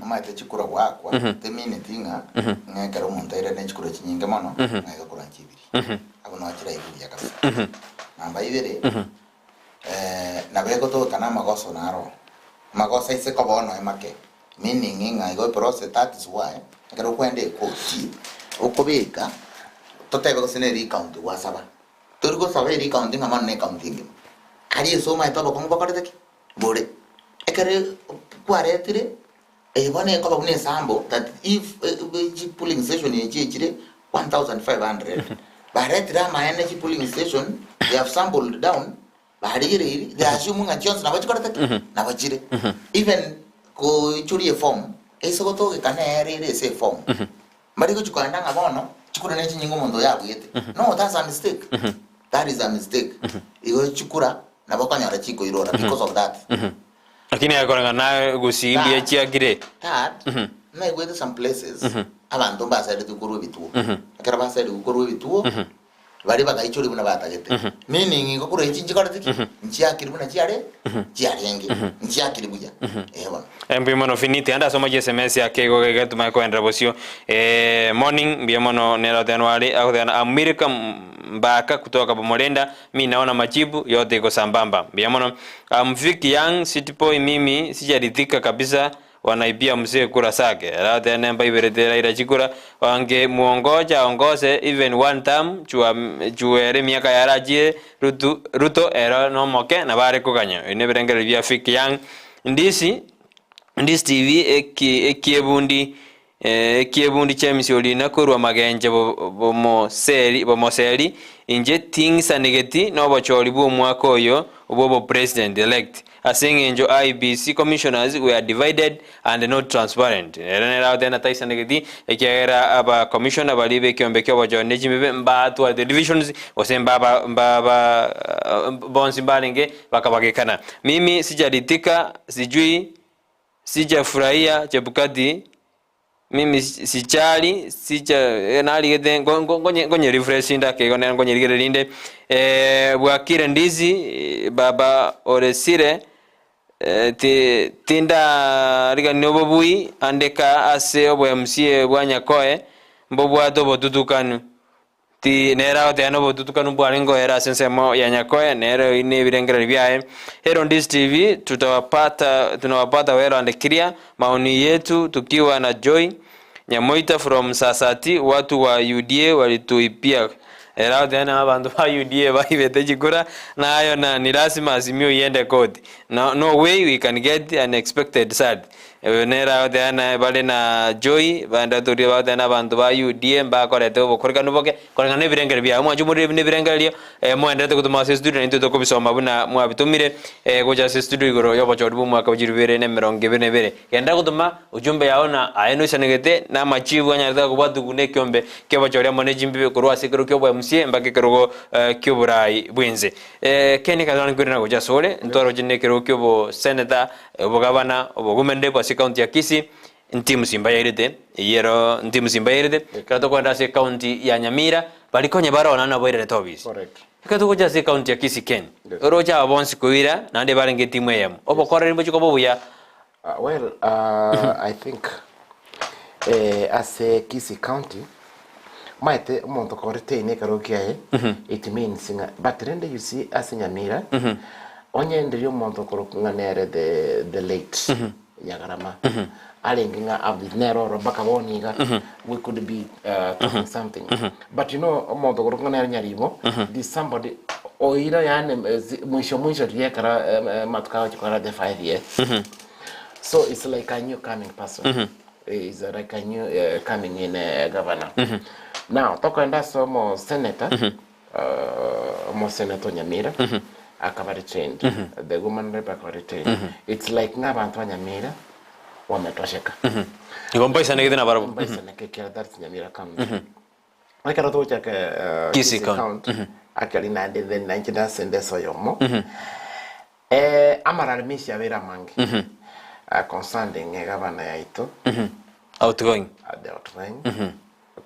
Speaker 2: Omanyete chikura goakwa temineti ng'a ng'a ekero omonto aire ne chikura chinyinge mono ng'a iga kura nchibiri. Abwo noo chiraibu buya kabisa. Namba ibere, nabo egotoka na amagoso naro. Amagoso aise koba oo noe make, meaning ng'a igo eprocess that is why ekero okoenda ekoti, okobeka totebe gose nere ecounty gwasaba. Tori gosaba ere ecounty ng'a bono ne ecounty engima. Aria ase omanyete obokong'u bokorete ki? Bore. Ekero kwaretire, eye bono ekoba buna esample that if chi polling station echi echire 1500, baretire amaene chi polling station, they have sampled down, barigereirie, they assume ng'a chionsi nabo chikorete ki? Nabo chire. Even koichoria eform, ase gotogeka nere ere ase eform. Mbari gochia koenda ng'a bono chikura ne chinyinga omonto oyo abuete. No, that's a mistake. That is a mistake. Igo chikura nabo okonyora chikoirora because of that.
Speaker 1: Lakini akoreng'ana naye gusii mbuya
Speaker 2: Third,
Speaker 1: chiakire.
Speaker 2: third, naigwete some places abanto mbasaeretwe korwa ebituo. Ekero basaerirwe korwa ebituo, baria bagaichoria buna batagete. Meaning igo korwa echi nchikorete ki? Nchiakire buna chiare chiarenge. Nchiakire buya. Eeh bono.
Speaker 1: Mbuya mono Finiti, ande asoma chiSMS ake igo iga tumanye koenderera bosio. Morning, mbuya mono nere oteba nware agoteba I'm Milka Mbaka kutoka Bomorenda, mi naona majibu yote iko sambamba. Mbuya mono. I'm Vic Young city boy mimi sijaridhika kabisa Wanaibia mzee kura zake Arateba nemba iberete Raila chikura Wange muongoja aongose even one term chua chuere emiaka yarachire Rutu Ruto ero nomoke nabo are koganya Ebi nebirengererio bia Vic Young Ndisi Ndisi TV eki ekiebundi Ekiebundi James Orina korwa magenche bomoseri bomoseri inche ting'isanegeti nobochori bw'omwaka oyo bw'obopresident elect ase eng'encho IEBC commissioners were divided and not transparent. Ere nere agoteba nataisanegeti ekiagera aba commissioner baria b'ekiombe ki'obochori ne chimbe mbatwarete divisions gose mbaba mbaba bonsi mbarenge bakabagekana. Mimi sijaritika sijui Sijafurahia Chebukati, mimi sichali sicha narigete ngonye refresh ndake igo nere nkonyerigereria rinde bwakire ndizi baba oresire. Tindarigania obobui ande ka ase obo-MCA bwa Nyakoe mbobwate obotutukanu. Ti nere agoteba nobotutukanu bwarenge oere ase ensemo ya Nyakoe, nere oyio nebirengererio biaye. Herondis TV tutawapata tunawapata well and clear maoni yetu tukiwa na Joy Nyamoita from Sasati watu wa UDA walituipia Ere agoteba nabo abanto ba UDA baibete chikura na ayo na ni lasima Azimio iende koti. No, no way we can get unexpected sad. Oyo nere agoteba na bare na Joy bande toria bagoteba na abanto ba UDA mbakorete obokorekanu boke koreng'ana na ebirengererio biabo. Mwanche omorire ebi nebirengererio eh, moenderete gotoma ase estudio naintwe tokobisoma buna mwabitomire eh, gocha ase estudio igoro y'obochori bw'omwaka bwa chilifu ibere na emerongo ebere na ebere. Genderera gotoma ujumbe yao na aye noisanegete na amachibu anyarete gakobwatugwa na ekiombe ki'obochori amo ne chimbibe korwa ase ekerogo ki'obo MCA mpaka ekerogo ki'oborai bw'ense. Ken ekero nkwirana gocha asore, ntwaroche na ekerogo ki'obo senator, obogabana, obogumende bwa ase ecounty ya Kisii, ntimu simba yairete, eyio ero ntimu simba yairete, ekero tokoenda ase ecounty ya Nyamira, baria konya baroo naende nabo bairerete obisi. Ekero togocha ase ecounty ya Kisii Ken, oroche aba bonsi koira naende barenge etimu eyemo, obokoreri mbochie koba obuya.
Speaker 3: Well, I think eh, ase Kisii County maete omonto ko retain ekero kiaye it means ng'a but rende you see ase Nyamira onye ndiri omonto okorokwa ng'a nere the, the late Nyagarama arenge ng'a ab- nere oro mpaka bono iga we could be uh, talking something but you know omonto okorokwa ng'a nere Nyaribo this somebody Oira yaani mwisho mwisho riria ekero amatuko agochia kora the 5 years so it's like a new coming person is like a new coming in governor now tokoenda ase omo senator omo senator Nyamira akaba retained the woman rep akaba retained it's like ng'a abanto ba Nyamira wametosheka
Speaker 1: Igo mbaisanegete nabarabwo.
Speaker 3: Mbaisaneke ekiagera that's Nyamira county. Ekero togochaka
Speaker 1: Kisii
Speaker 3: Kisii
Speaker 1: County.
Speaker 3: County, actually naende then nainche nasende ase oyomo, amalalamishi abeire amange concerning egavana yaito
Speaker 1: Outgoing.
Speaker 3: the outgoing,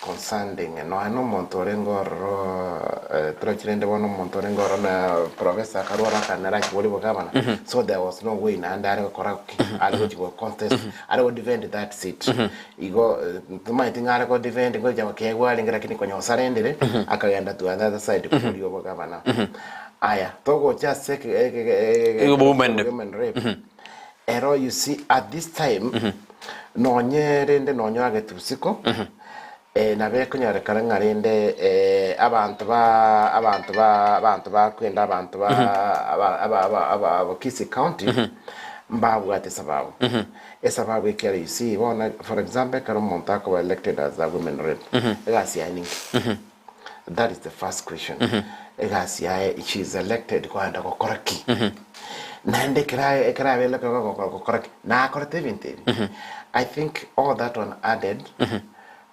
Speaker 3: concerning nonya na omonto orenge ororo torochi rende bono omonto orenge ororo na professor akarwara akanera achia bogavana, so there was no way naende are gokora ki? Are gochia go contest, are go defend that seat. Igo tomaeti ng'a are go-defend ngocha gokeegwa arenge lakini konya osarendire, akagenda to another side koboria obogabana. Aya, togocha ase eke- eke- eke-
Speaker 1: Ege women rep.
Speaker 3: women rep. Ero you see at this time, nonye rende nonye oagete usiku, nabo ekonyarekana ng'a rende abanto ba abanto ba abanto bakwenda abanto ba aba aba aba aba aba Kisii County, mbabwate esababu. Esababu ekiagera you see bono for example ekero omonto akoba elected as a women rep, egasi yaye ninki? That is the first question. Egasi yaye she is elected kogenda gokora ki? Naende ekero aye ekero abe elected gokora ki? Nakorete ebinto ebi. I think all that one added,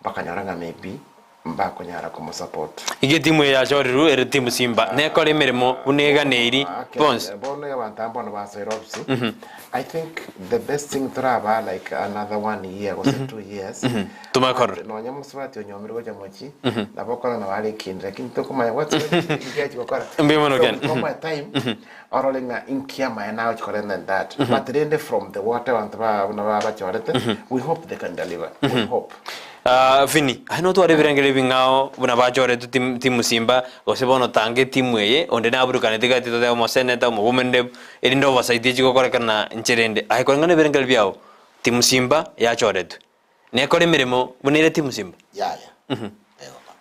Speaker 3: bakanyora ng'a maybe mbakonyara komosupport.
Speaker 1: Iga etimu eye yachorirwe ere timu Simba nekore emeremo buna eganeiri bonsi.
Speaker 3: Bono iga abanto aba bono basoire ofisi, I think the best thing torabaa like another one year gose 2 years,
Speaker 1: Tomanye korora.
Speaker 3: nonya mosubati onyomire gocha mochie, nabo okora nabo are ekindi lakini tokomanya what's going inki achi gokora.
Speaker 1: Mbuya mono
Speaker 3: So
Speaker 1: Ken.
Speaker 3: tomoe time orore ng'a inki amaene agochi kora and that. But rende from the what abanto ba buna babachorete, we hope they can deliver, we hope.
Speaker 1: Ah, Vinny, aye notware ebirengererio ebing'ao buna bachoretwe tim- timu Simba, gose bono tanga etimu eye, onde naburukaneti gati totebe omoseneta, omowomen rep, erinde oversight echi gokorekana nchera ende. Aye koreng'ana na ebirengererio biago, timu Simba yachoretwe, nekore emeremo buna ere timu Simba?
Speaker 2: Yaya, egokora.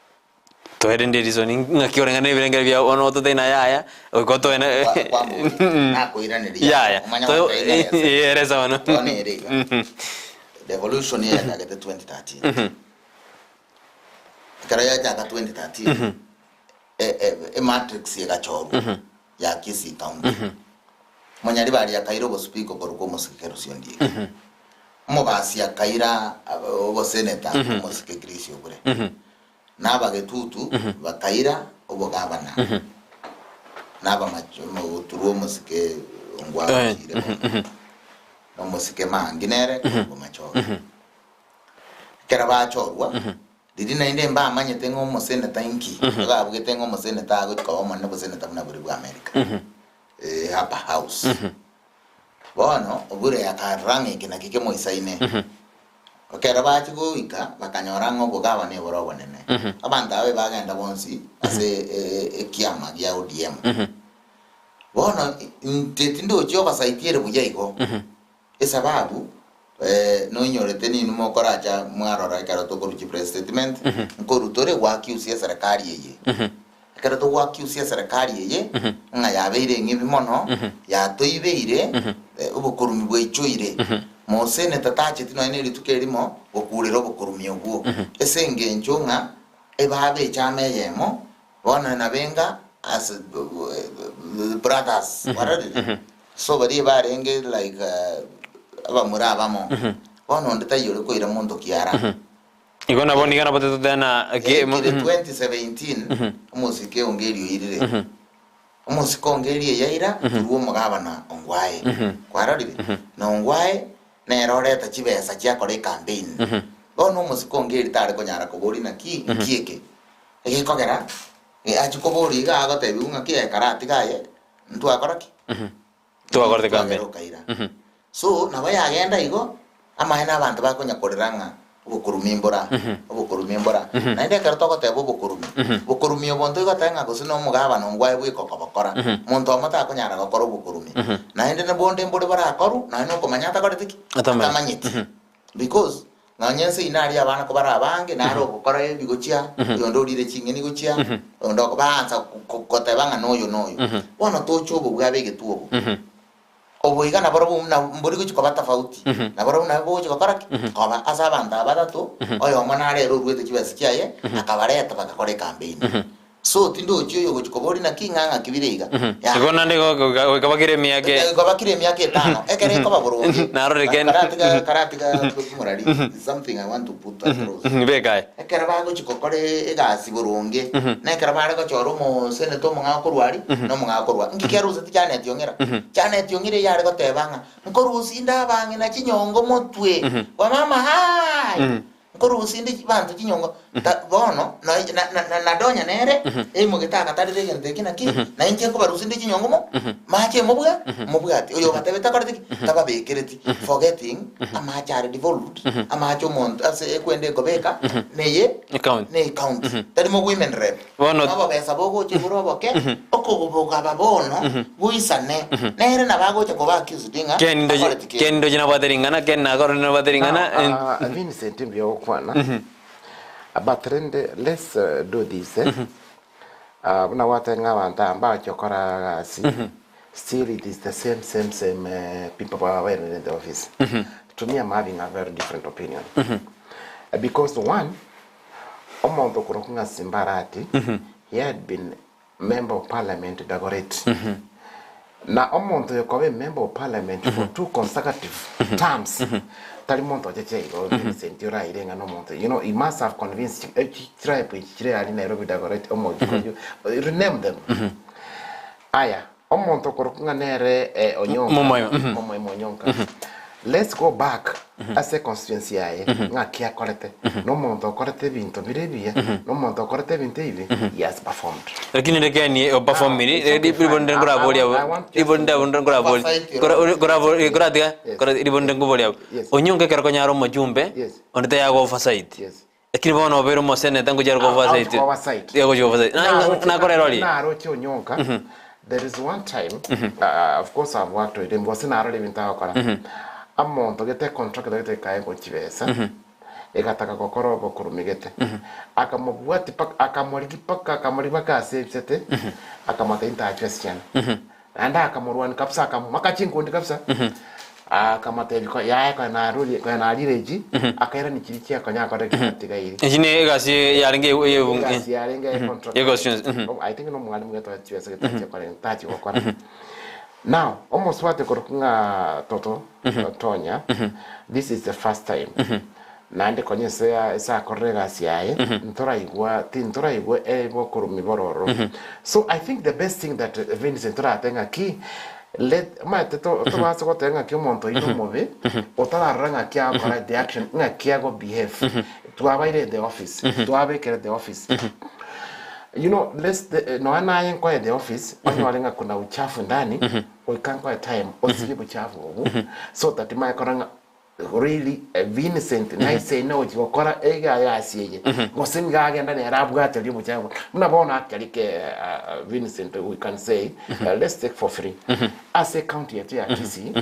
Speaker 1: Toerende reason ng'aki koreng'ana na ebirengererio biago bono ototebie na yaya, goika otoe na
Speaker 2: Kwa- kwamboria, nakoiraneria
Speaker 1: yaya.
Speaker 2: Omanye
Speaker 1: To-
Speaker 2: gotebia erese.
Speaker 1: eresa bono.
Speaker 2: Bono ere iga. Revolution eyachagete 2013. Ekero yachaka 2013, e- e- ematrix egachorwa ya Kisii County. Monyaribari akaira obospeaker korwa omosike Kerosi Ondieki. Omobasi akaira obosenator omosike Chris Obure. Na abagetutu bakaira obogabana, na abamachuruo omosike ongwagochire bono, na omosike mangi nere korwa machoro. Ekero bachorwa, riria naende mbamanyete ng'a omoseneta inki, bagabugete ng'a omoseneta agochi koba omonene boseneta buna boria bwa America, eh, upper house. Bono Obure akarora ng'a eke nakio kemoisaine. Ekero bachia goika, bakanyora ng'a obogabana ebore obonene. Abanto aba ebagenda bonsi ase ekiama gia ODM. Bono inche tindochi obasaiti ere buya igo, esababu noinyorete ninwe mokoracha mwarora ekero tokorwa chipress statement, nkorwa tore goaccuse eserekari eye. Ekero togoaccuse eserekari eye ng'a yabeire eng'ibi mono, yatoibeire, obokorumi bwaichoire. Moseneta tacheti nonya ne rituko erimo gokurera obokorumi obwo, ase engencho ng'a ebabe echama eyemo, bono nabenga as brothers, kwarorire? So baria ebarenge like abamura abamo, bono onde taiyo ore koira monto kiara.
Speaker 1: Igo nabo nigo nabo tototena ki
Speaker 2: Yaikire 2017 omosike onge erio oirire omosike onge erio eyaira korwa omogabana Ongwae kwarorire na Ongwae nere oreta chibesa chiakora ecampaign bono omosike onge eri tare konyara koboria naki nki eke egekogera achia koboria iga agotebiwa ng'aki ekara atiga aye ntwakora ki
Speaker 1: Twakorete campaign.
Speaker 2: Twagera okaira. So nabo yagenda igo, amaene abanto bakonya korera ng'a obokorumi mbora, obokorumi mbora. Naende ekero togoteba obokorumi, bokorumi obo ntoigoteba ng'a gose na omogabana ongwae bweka okobokora. Monto omo takonyara gokora obokorumi. Naende na bonde mbore borakorwe, nonya na okomanya atakoreti ki?
Speaker 1: Atamanyeti.
Speaker 2: Atamanyeti. Because nonya ense eye naria abana kobare abange, nare ogokora ebi gochia, oyonde orire ching'eni gochia, oyonde oko baansa ko- koteba ng'a noyo noyo. Bono toche obo bwabegete obo. Obo iga naborobwo buna mbori gochia koba tofauti, naborobwo nabo bogochia gokora ki? Koba ase abanto aba batato, oyomo nare ere oruete chibesa chiaye, akabareta bagakora ecampaign. So tindochi oyo ogochia koboria naki ng'a ng'aki bire iga. Yaya.
Speaker 1: Igo naende goika bakire emiaka e-
Speaker 2: Goika bakire emiaka etano, ekero ekoba boronge.
Speaker 1: Narore kende.
Speaker 2: Karatiga karatiga morari, is something I want to put across.
Speaker 1: Beka aye.
Speaker 2: Ekero bagochia gokora egasi boronge, na ekero bare gochora omoseneta omong'ao korwa aria, na omong'ao korwa aria. Nki kiaruseti Janet Ong'era? Janet Ong'era eyare goteba ng'a, nkorusia inde abang'ina chinyongo motwe, wamama haai! Nkorusia inde chibanto chinyongo, ta bono na na na na Donya nere eimogete agatarera egento eke naki, na inche nkobarusia inde chinyongo mo mache mobua mobwati. Oyo obatebete akorete ki? Tababekereti, forgetting amache are devolved, amache omonto ase ekwenda ekobeka neye
Speaker 1: Ecounty.
Speaker 2: ne ecounty, tari mo women rep.
Speaker 1: Bono-
Speaker 2: Obobesa bogocha igoro oboke, okobogaba bono boisane, nere nabo agocha koba accused ng'a
Speaker 1: Ken ndoche
Speaker 2: akoreti kende.
Speaker 1: Ken ndoche nabwate ring'ana Ken nakorire nabwate ring'ana
Speaker 3: Now, Vincent mbuya ogokwana but rende let's do this eh. Buna gwateba ng'a abanto aba mbagochia gokora egasi still it is the same same same people babaerire in the office. To me I'm having a very different opinion because one Omonto okorokwa ng'a Simbarati, he had been member of parliament Dagoretti. Na omonto oyo koba emember of parliament for two consecutive terms, tari monto ocheche igo Vincent oraire ng'a nomonto, you know, he must have convinced chitribe echi chire aria Nairobi Dagoretti, Omogikuyu, rename them. Aya, omonto okorokwa ng'a nere eh, Onyonka,
Speaker 1: Momoima, mhm.
Speaker 3: Momoima Onyonka. Let's go back ase econstituency yaye ng'aki akorete. Nomonto okorete ebinto bire ebiya, nomonto okorete ebinto ebibe, he has performed.
Speaker 1: Lakini rekeni operformiri
Speaker 3: Now, it's okay, fine.
Speaker 1: ribonde nkoraboria
Speaker 3: I- I- I want just
Speaker 1: ribonde
Speaker 3: to-
Speaker 1: nkoraboria
Speaker 2: Oversight
Speaker 1: koratiga
Speaker 3: Yes.
Speaker 1: ribonde nkoboria abwo
Speaker 3: Yes.
Speaker 1: onyonka ekero konyara omochumbe
Speaker 3: Yes.
Speaker 1: onde tayaka oversight
Speaker 3: Yes.
Speaker 1: Lakini bono obeire omoseneta ngochia are
Speaker 3: Out
Speaker 1: oversight.
Speaker 3: oversight.
Speaker 1: Yeah, gochia oversight. Na-
Speaker 3: Naroche-
Speaker 1: Nakorera oria.
Speaker 3: naroche onyonka there is one time of course I've worked with him gose narora ebinto agokora amonto gete contract gete ekaegwa chibesa egataka gokora obokorumi gete akamobwati paka akamorigi paka akamorigi paka ase ebisete akamotebia ntachwe ase chiana Naende akamorwania kabisa, akamoaka chinkundi kabisa, akamotebia, Ko- Yaya konya narurie, konya narire echi, akairania chiria chiakonya akore atigaire.
Speaker 1: Echi ne egasi yarenge ye- ye-
Speaker 3: Egasi yarenge ya contract.
Speaker 1: Ye constituency,
Speaker 3: I think nomwalimu gete chibesa gete tachi tachi gokora. Now, omosubati okorokwa ng'a Toto, Tonya, this is the first time. Naende konya ase ase akorire egasi yaye, ntoraigwa tintoraigwa ebokorumi bororo. So I think the best thing that Vincent torate ng'aki, let omanyete to tobase goteba ng'aki omonto oyio nomobe, otararora ng'aki agokora the action ng'aki ago behave. Twabaire the office, twabekire the office. You know let's the nonya naye nkoe the office, onyore ng'a kuna uchafu ndani. Goika nkoe time osibie obochafu obwo so that manye korora ng'a really Vincent naisaine gochia gokora egasi eye gose nigo agenda nere abwate oria obochafu. Buna bono actually ke Vincent we can say let's take for free ase ecounty yetu ya Kisii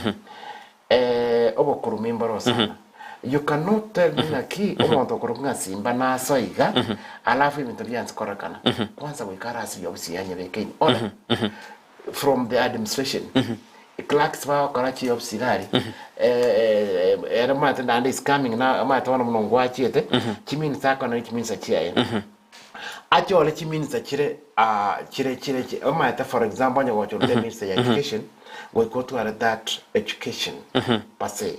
Speaker 3: obokorumi mboro sana. You cannot tell me ng'aki omonto okorokwa ng'a Simba nasoe iga alafu ebinto bianse kororekana. Kwanza goika are ase eofisi ya nyebeke in order. From the administration clerks bagokora chiofisi iga aria ere omanyete naende is coming now omanyete bono buna ngwachiete chiminista akona chiminista chiaye achore chiminista chire chire chire omanyete for example onye gocha orute eminister ya education goika otware that education per se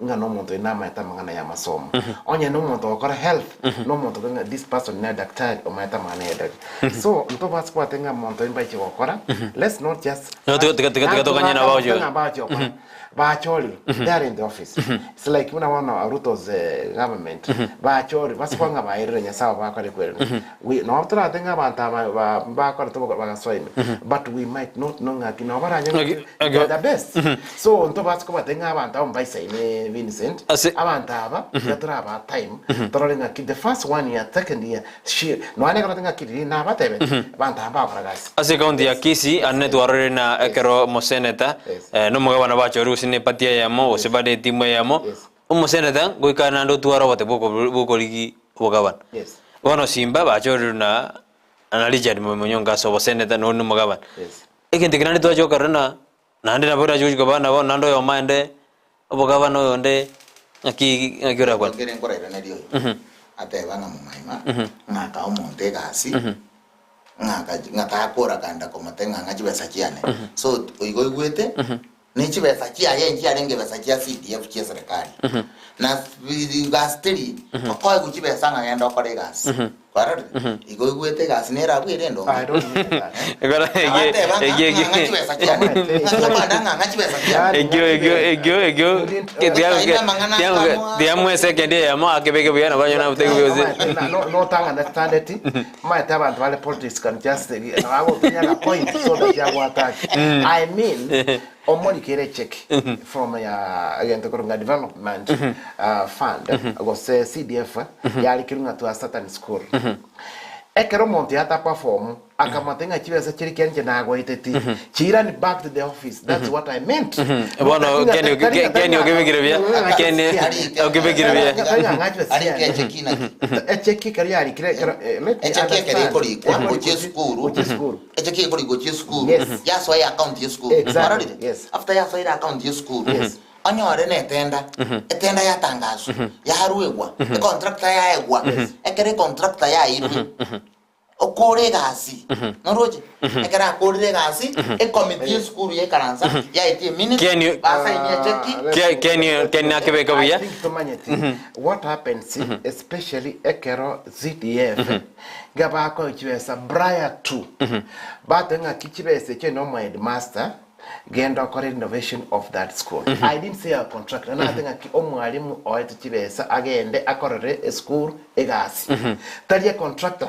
Speaker 3: ng'a na omonto oyo namanyete amang'ana ya amasomo. Onye na omonto ogokora health, na omonto okore ng'a this person ne daktari omanyete amang'ana ya daktari. So ntobasa kobwate ng'a omonto oyo mbaiche gokora, let's not just
Speaker 1: No, tiga- tiga- tiga- tiga tokanye nabo
Speaker 3: Ng'a
Speaker 1: abache.
Speaker 3: mbache gokora. Bachorire, they are in the office. It's like buna bono Ruto's government, bachorire, base koba ng'a baerire Nyasaye obo bakore kwerire. We, nabo torate ng'a abanto aba ba- bakorete oboko bagasoa ime, but we might not know ng'aki nabo baranyore
Speaker 1: Ng'aki-
Speaker 3: ng'aki they are the best. So ntobase kobatebia ng'a abanto aba mbaisaine Vincent,
Speaker 1: Ase-
Speaker 3: abanto aba tiga torabaa time, torore ng'aki the first one year, second year, she nonya ekero ng'aki riria nabatebeti, abanto aba mbagokora gasi.
Speaker 1: Ase ekaunti ya Kisii ande twarorire na ekero omoseneta
Speaker 3: Yes.
Speaker 1: na omogabana bachorire gose ne eparty eyemo gose bare etimu eyemo,
Speaker 3: Yes.
Speaker 1: omoseneta goika naende otware obote bwoko bwokorigi obogabana.
Speaker 3: Yes.
Speaker 1: Bono Simba bachorirwe na na Richard Monyonka ase oboseneta na onde omogabana.
Speaker 3: Yes.
Speaker 1: Egento eke naende twachia gokorora na naende nabo orache gochia koba nabo naende oyomo aende obogabana oyonde ng'aki ng'aki orakwane.
Speaker 2: Ekero nkorairaneria oyo, ateba ng'a momaima, ng'a akae omonto egasi, ng'a aka- ng'a takora kanda komotebia ng'a ng'a chibesa chiane. So igo oigwete, Ne chibesa chiaye nchiarenge besa chia CDF chia eserekari. Na gasi teri okoegwa chibesa ng'a genda okore egasi. Kwarorire? Igo oigwete egasi nere abwo ere endonge.
Speaker 3: I don't need that.
Speaker 1: Ekero
Speaker 2: Abateba ng'a
Speaker 1: ekio
Speaker 2: ng'a ng'a chibesa chiane. Ng'a tokwana ng'a ng'a chibesa chiane.
Speaker 1: Ekio ekio ekio ekio tiamwe esekendi eyemo akebeke buya nabo anyore nabotebia gose.
Speaker 3: Notang'anderstandeti Omanyete abanto bare politics can just agotunyana point so that yagoattack. I mean omorikere echeck from ya egento korwa ng'a development fund gose CDF yarikirwe ng'a to a certain school. Ekero omonto yata perform akamata ng'a chibesa chiria kiaria inche nagoeteti chiirani back to the office that's what I meant.
Speaker 1: Bono Ken Ken okebekire buya Ken okebekire buya.
Speaker 3: Tari ng'a ng'a chibesa
Speaker 2: Arike
Speaker 3: chiane.
Speaker 2: echeki naki?
Speaker 3: Echeki ekero yarikire ekero eh, let me
Speaker 2: Echeki ekero
Speaker 3: understand.
Speaker 2: ekorikwa
Speaker 3: Ekorikwa
Speaker 2: gochia
Speaker 3: gochia-
Speaker 2: esukuru
Speaker 3: gochia esukuru.
Speaker 2: echeki ekorikwa gochia esukuru
Speaker 3: Yes.
Speaker 2: yasoa eaccount ya esukuru
Speaker 3: Exactly,
Speaker 2: Kwarorire?
Speaker 3: yes.
Speaker 2: After yasoire account ya esukuru
Speaker 3: Yes.
Speaker 2: onyore na etenda etenda yatangaswa yaruegwa econtractor yaegwa ekero econtractor yairwe Okore egasi, noroche? Ekero akorire egasi, ekomiti y'esukuru yaikaransa, yaetia eminutes,
Speaker 1: Ken-
Speaker 2: basainia echeki,
Speaker 1: Ken- Ken- Ken nakebeka buya.
Speaker 3: I think tomanyeti what happens especially ekero CDF nga bakoe chibesa prior to bateba ng'aki chibesa echio nomo headmaster Genda okore renovation of that school. I didn't say a contractor. Nagoteba ng'aki omwalimu oetwe chibesa agende akorere esukuru egasi. Tari a contractor.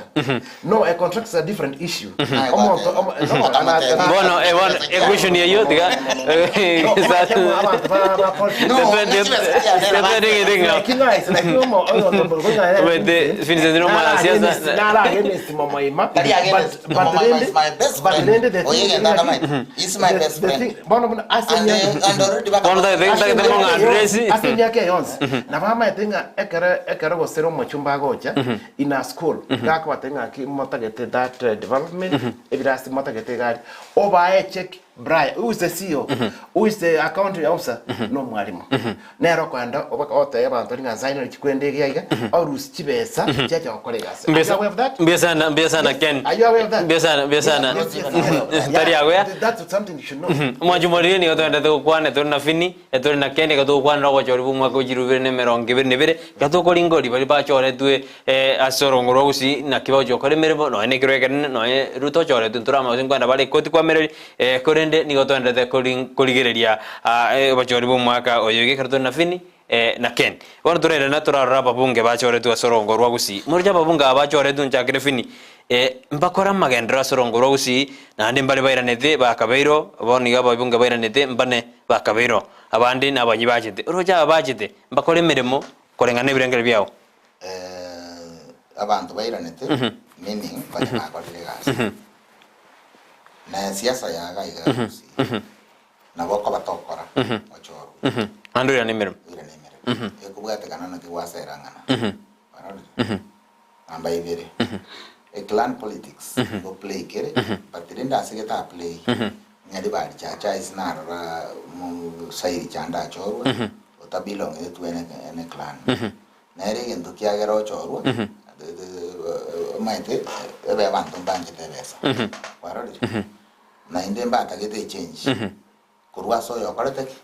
Speaker 3: No, a contractor is a different issue. Omonto omo- no, ana-
Speaker 1: Bono eh, bono equation eyio tiga
Speaker 3: No, abanto ba- ba politics.
Speaker 2: No,
Speaker 3: Lakini guys, lakini omo- omonto mboro kong'aina-
Speaker 1: Wete, Vincent no mwanasiasa.
Speaker 3: Nara against momoima.
Speaker 2: Tari against
Speaker 3: But- but
Speaker 2: Momoima
Speaker 3: rende-
Speaker 2: is my best
Speaker 3: but
Speaker 2: friend.
Speaker 3: rende the thing
Speaker 2: Oye,
Speaker 3: is
Speaker 2: genda
Speaker 3: ng'aki-
Speaker 2: ndamaete. He's my
Speaker 3: the-
Speaker 2: best
Speaker 3: the
Speaker 2: friend.
Speaker 3: thing- bono buna ase
Speaker 2: And,
Speaker 3: emiaka-
Speaker 2: and already baka-
Speaker 1: Bono tagete-
Speaker 3: ase
Speaker 1: tagete
Speaker 3: emiaka
Speaker 1: mong'andure
Speaker 3: yonsi-
Speaker 1: esi.
Speaker 3: ase emiaka eye yonsi nabo amaete ng'a ekero ekero gose omochumba agocha in a school gakobatebia ng'aki motagete that development ebirasi motagete iga aria obae echeck Brian who is the CEO who is the account officer no omwalimu nere okoenda obaka otebia abanto ng'a nsae nore chikwenda iga iga orusie chibesa chiacha gokora egasi. Are you aware of that?
Speaker 1: Mbia sana, mbia sana
Speaker 3: Yes.
Speaker 1: Ken.
Speaker 3: Are you aware of that?
Speaker 1: Mbia sana, mbia sana.
Speaker 3: Yes, yes, yes.
Speaker 1: Tari
Speaker 3: Yeah,
Speaker 1: agoya.
Speaker 3: That's something you should know.
Speaker 1: Omwancho morire nigo toendete gokwana tore na Fini, tore na Ken, iga togokwanera obochori bwa omwaka o chirubere na emerongo ebere na ebere, iga tokoringori baria bachoretwe ase orongo rwa gusii naki bagochia gokora emeremo nonya na ekero ekenene nonya Ruto ochoretwe ntoramanya gose nkoenda bare ekoti kwamereri korende nigo toenderete korigereria obochori bwa omwaka oyo iga ekero tore na Fini na Ken. Bono torairana torarore ababunge bachoretwe ase orongo rwa gusii. Moroche ababunge aba bachoretwe nchakere Fini. Mbakore amagenderero ase orongo rwa Gusii, naende mbare bairanete bakabeirwe, bono iga ababunge bairanete mbane bakabeirwe, abande nabanyi bachete. Oroche aba bachete, mbakore emeremo koreng'ana nebirengererio biao.
Speaker 2: Abanto bairanete, meaning konya bakorire egasi. Na esiasa ya iga iga Gusii, nabo okoba tokora ochorwe.
Speaker 1: Naende oirane emeremo.
Speaker 2: Oirane emeremo. Ekobwatekana naki gwasera ng'ana. Kwarorire? Namba ibere, e clan politics nigo play kere, but rende ase geta play, ng'a ribari chacha ase narora omosairi chande achorwe, ota belongete to any any clan. Nere egento kiagera ochorwa, omanyete ebe abanto mbanchete ebesa, kwarorire? Naende mbatagete echange, korwa ase oyokorete ki?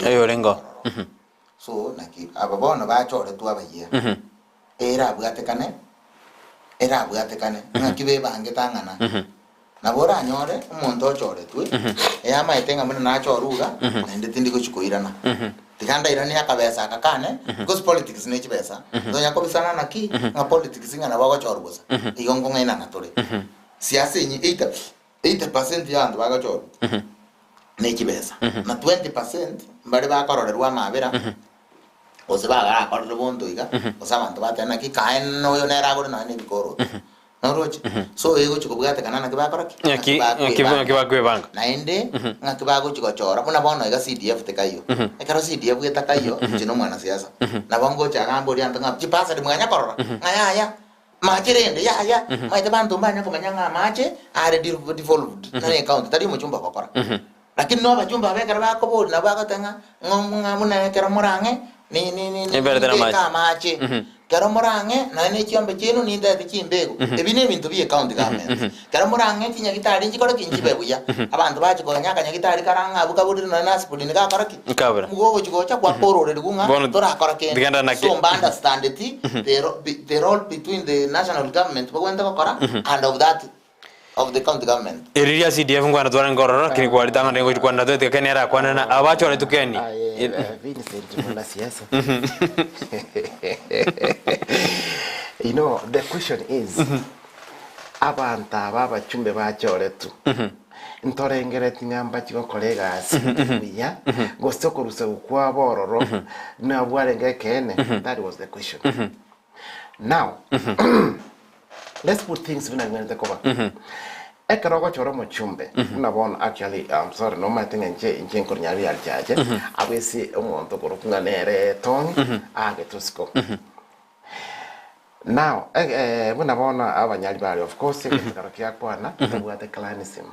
Speaker 1: Oyorenge oo.
Speaker 2: So naki aba bono bachoretwe abayia, erabwatekane, erabwatekane, ng'aki bebangete ang'ana. Nabo oranyore omonto ochoretwe, eyamaete ng'a buna nachorwe iga, naende tindi gochia koirana. Tiga ndairanie akabesa aka kane, because politics ne chibesa, tonya kobisana naki, ng'a politics ng'a nabo ogochorwa bosa, igo nkong'ainana tore. Siasa enye either 80% y'abanto bagochorwa ne chibesa, na 20% mbare bakororerwa amabera, gose bagarakorere bonto iga, gose abanto bateba naki kae noyo nere agore nonya na ebikoroto. Noroche? So egochi kobwatekana naki bakora ki?
Speaker 1: Ng'aki ng'aki ng'aki bakwebanga.
Speaker 2: Naende ng'aki bagochi gochora, buna bono iga CDF tekaiyo. Ekero CDF getakaiyo, inche na omwanasiasa, nabo ngocha iga mborie abanto ng'a chibasari mwanya korora? Ng'a yaya. Mache rende, yaya, maete banto mbanya komanya ng'a amache are devolved na ecounty, tari omochumba ogokora. Lakini no abachumba aba ekero bakoboria nabo bagoteba ng'a ng'o ng'a buna ekero morang'e ni ni ni
Speaker 1: Nimberete
Speaker 2: nimbeke
Speaker 1: namache.
Speaker 2: amache, kero morang'e nonya ne chiombe chiaino nintete chimbego, ebi ne ebinto bie ecounty government. Kero morang'e chinyagitari nchikore ki? Nchibe buya. Abanto bache konya akanyagitari kare ang'e abwo kaborire nonya na aspirin gakora ki?
Speaker 1: Nkabura.
Speaker 2: Omuga ogochi gocha gwakororerigwa ng'a
Speaker 1: Bono
Speaker 2: torakora kende.
Speaker 1: tigenda naki.
Speaker 2: So mba understandeti the ro- be- the role between the national government bagwenerete gokora and of that of the county government.
Speaker 1: Eri ria CDF nkwana twarenge ororo lakini kwaritang'ana gochi kwanera toetika Ken arakwane na abachoretwe Ken.
Speaker 3: Aye, Vincent mwanasiasa. You know, the question is, Abanto aba abachumbe bachoretwe, ntorengereti ng'a mbachi gokora egasi buya, gose okorusigwa kwabo ororo nabwarenge ekeene? That was the question. Now, let's put things buna bing'anete koba. Ekero ogochora omochumbe, buna bono actually, I'm sorry, nomanyete ng'a inche inche nkorinya riarichache, abwo ase omonto okorokwa ng'a nere Tony, aagetwe isiko. Now, buna bono abanyari baria of course egento kero kiakwana tobwate clanism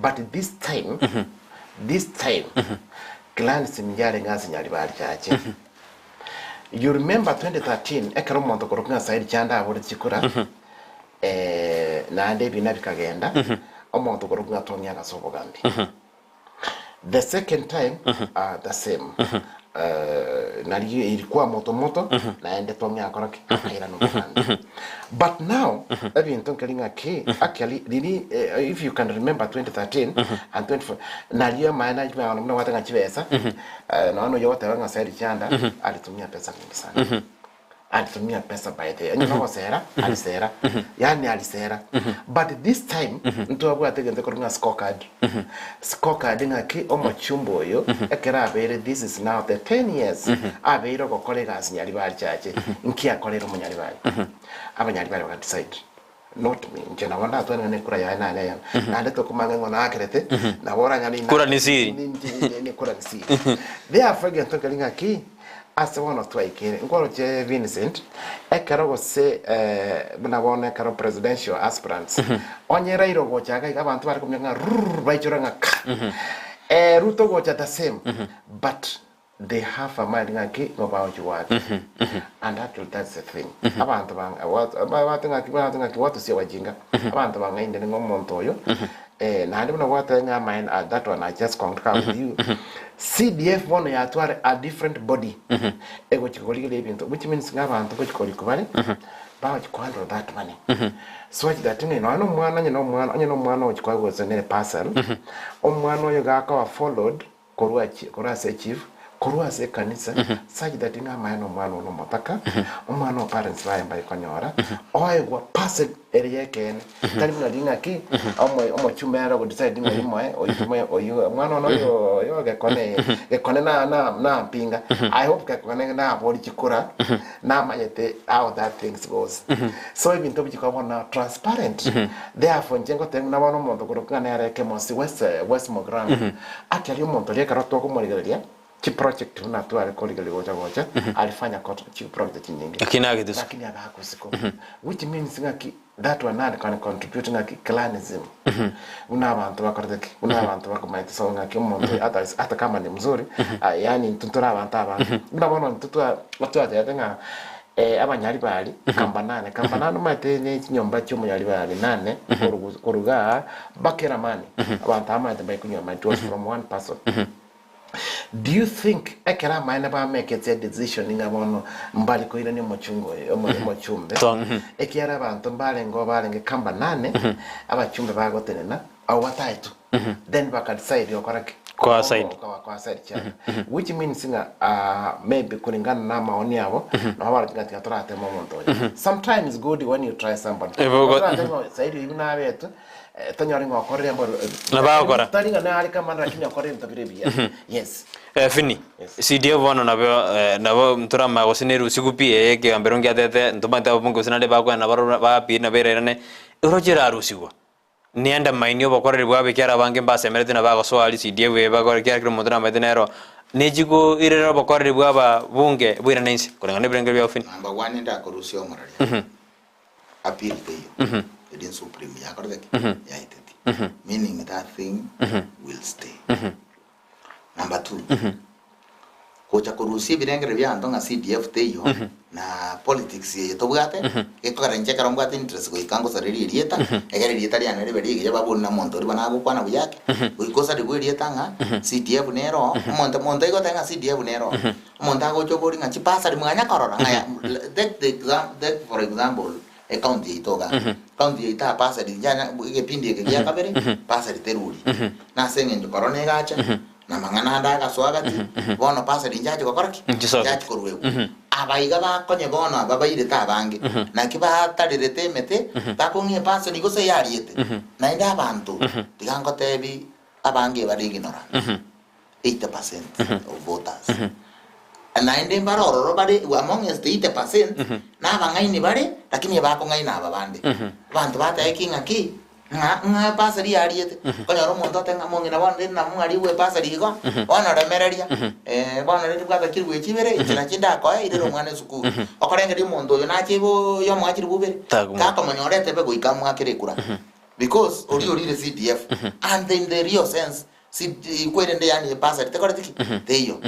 Speaker 3: but this time this time clanism yarenge ase nyari bari chache you remember 2013 ekero omonto korokwa ng'a Said Chanda aboreti chikura naende ebina bikagenda omonto korokwa ng'a Tony agasa obogambi The second time the same nario ilikuwa moto moto naende Tommy akora ki akairana omogambi but now ebinto nkeri ng'a ki actually riri if you can remember 2013 and 2014 nario amaene ayio bono buna gwateba ng'a chibesa nonya oyio ogoteba ng'a Said Chanda alitumia pesa mingi sana Alitumia pesa by the onye nogosera alisera yaani alisera but this time ntwabwate egento ekorwa ng'a scorecard scorecard ng'aki omochumba oyo ekero abeire this is now the 10 years abeire ogokora egasi Nyaribari chache nki akorera omonyaribari abanyaribari baga decide not me inche nabo ndatwane ng'a nekura yaye nare eyemo naende tokomanya ng'a naakerete nabo oranyare ina
Speaker 1: Kura ni siri.
Speaker 3: ni kura ni siri therefore egento nkeri ng'aki ase bono twaikire nkoroche Vincent ekero gose buna bono ekero presidential aspirants onye Raila ogocha iga iga abanto bare komanya ng'a rurr baichora ng'a ka Ruto ogocha the same but They have a mind ng'aki nigo bagochia goaka and actually that's the thing abanto ba babwate ng'aki babwate ng'aki watu sio wajinga abanto bang'ainde ning'o omonto oyo naende buna gwateba ng'a amaene ah that one I just concur with you CDF bono yatware a different body egochia korigereria ebinto which means ng'a abanto ngochia korikwa bare bagochia ko handle that money such that ng'a nonya na omwana onye na omwana onye na omwana ogochia koegwa gose nere parcel omwana oyo gakoba followed Korwa korwa ase echief, Korwa ase ekanisa such that ng'a amaene omwana one omotaka, omwana o parents baye mbaikonyora, oegwa parcel ere y'ekeene, tari buna ring'aki omo omochumba ere ogo decide ng'a oyio moe oyio timoe oyio omwana one oyo oyo gekone gekone na na nampinga. I hope gekone nabori chikura namanyete how that things goes. So ebinto bichikoba bono now transparent. Therefore inche ngoteba buna bono omonto korokwa ng'a nere ekemosi west west Mugirango, Akeri omonto oria ekero tokomorigereria chiproject buna tware korigereria gocha gocha, alifanya kot chiproject chinyinge.
Speaker 1: Lakini agetusu.
Speaker 3: Lakini agakwa isiko. Which means ng'aki that one nare can contribute ng'aki clanism. Buna abanto bakorete ki? Buna abanto bakomaete so ng'aki omonto oyo ata ata kama ni mzuri, yaani intwe ntore abanto abange. Buna bono intwe twa twatebete ng'a abanyaribari kamba nane, kamba nane omanyete ne chinyomba chia omonyaribari nane korugu koruga igaa mpaka eramani, abanto abamaete mbari konywa amani, it was from one person. Do you think ekero amaene bamekete a decision ng'a bono mbari koirania omochungu oyo omo omochumbe, ekiagera abanto mbarenge barenge kamba nane, abachumbe bagotenena abwo bataetwe, then baka decide gokora ki?
Speaker 1: Koa side.
Speaker 3: Koa koa side chiabo. Which means ng'a maybe kulingana na amaoni abo, nabo baroti ng'a tiga torateme omonto oyo. Sometimes good when you try somebody. Otorateme ng'a saidi oyio buna abetwe, tonyore ng'a okorire mboro
Speaker 1: Nabo agokora.
Speaker 3: Tari ng'a nare kama lakini okorire ebinto bire ebiya. Yes.
Speaker 1: Fini, CDF bono nabo nabo ntoramanya gose nerusigu pi eye ekegambero ngiatete ntomanyete ababunge gose naende bakoenda barora baapire nabo erairane, oroche erarusigwa. Niandamaini obokoreri bwabo ekiagera abange mbasemeretie na bagosoa aria CDF eye bakore ekiagera kera omonto namaete nero nechigo irere obokoreri bwa ababunge boirane inse koreng'ana na ebirengero biabo Fini.
Speaker 2: Number one ndakorusia omoraria appeal teiyo eria supreme yakorete ki yaiteti meaning that thing will stay. Number two, gocha korusia ebirengererio bi'abanto ng'a CDF teiyo, na politics eye tobwate, gekogera inche ekero mbwate interest goika ngosarerie erieta, ekero erieta riane ribe rigiya babori na omonto oria bono agokwana buya ake, goika osarigwe erieta ng'a CDF nere oo, omonto monto aigoteba ng'a CDF nere oo, omonto agocha obori ng'a chibasari mwanya korora ng'a ya take the exam take for example ecounty yaito igaa, ecounty yaito aa bursary yanya egepindi eke gia kabere, bursary teruri. Na ase eng'encho korona egacha, na amang'ana ande agasoa gati, bono bursary nchache gokora ki?
Speaker 1: Nchisoke.
Speaker 2: Nchache koruegwa. Aba iga bakonye bono aba bairete abange, naki batarerete emete, bakong'ia ebursary gose yariete. Naende abanto, tiga ngotebi abange bare ignorant, 80% of voters. Naende mbare ororo bare amongst the 80% nabang'aini bare lakini ebakong'aina aba bande. Abanto bateba ki ng'aki ng'a ng'a ebasari yariete. Okonyora omonto oteba ng'a mong'ina bono rende nabo mwarigwe ebasari igo, bono remereria bono rende bwata chiribu echi ibere inche nachi ndakoe irere omwana esukuru. Okorengereria omonto oyo nache ibe oyo omoa chiribu ibere, takomonyora etebe goika amoakere ekura. Because oria orire CDF and in the real sense CD kwerende yaani ebasari tekoreti ki? Teiyo.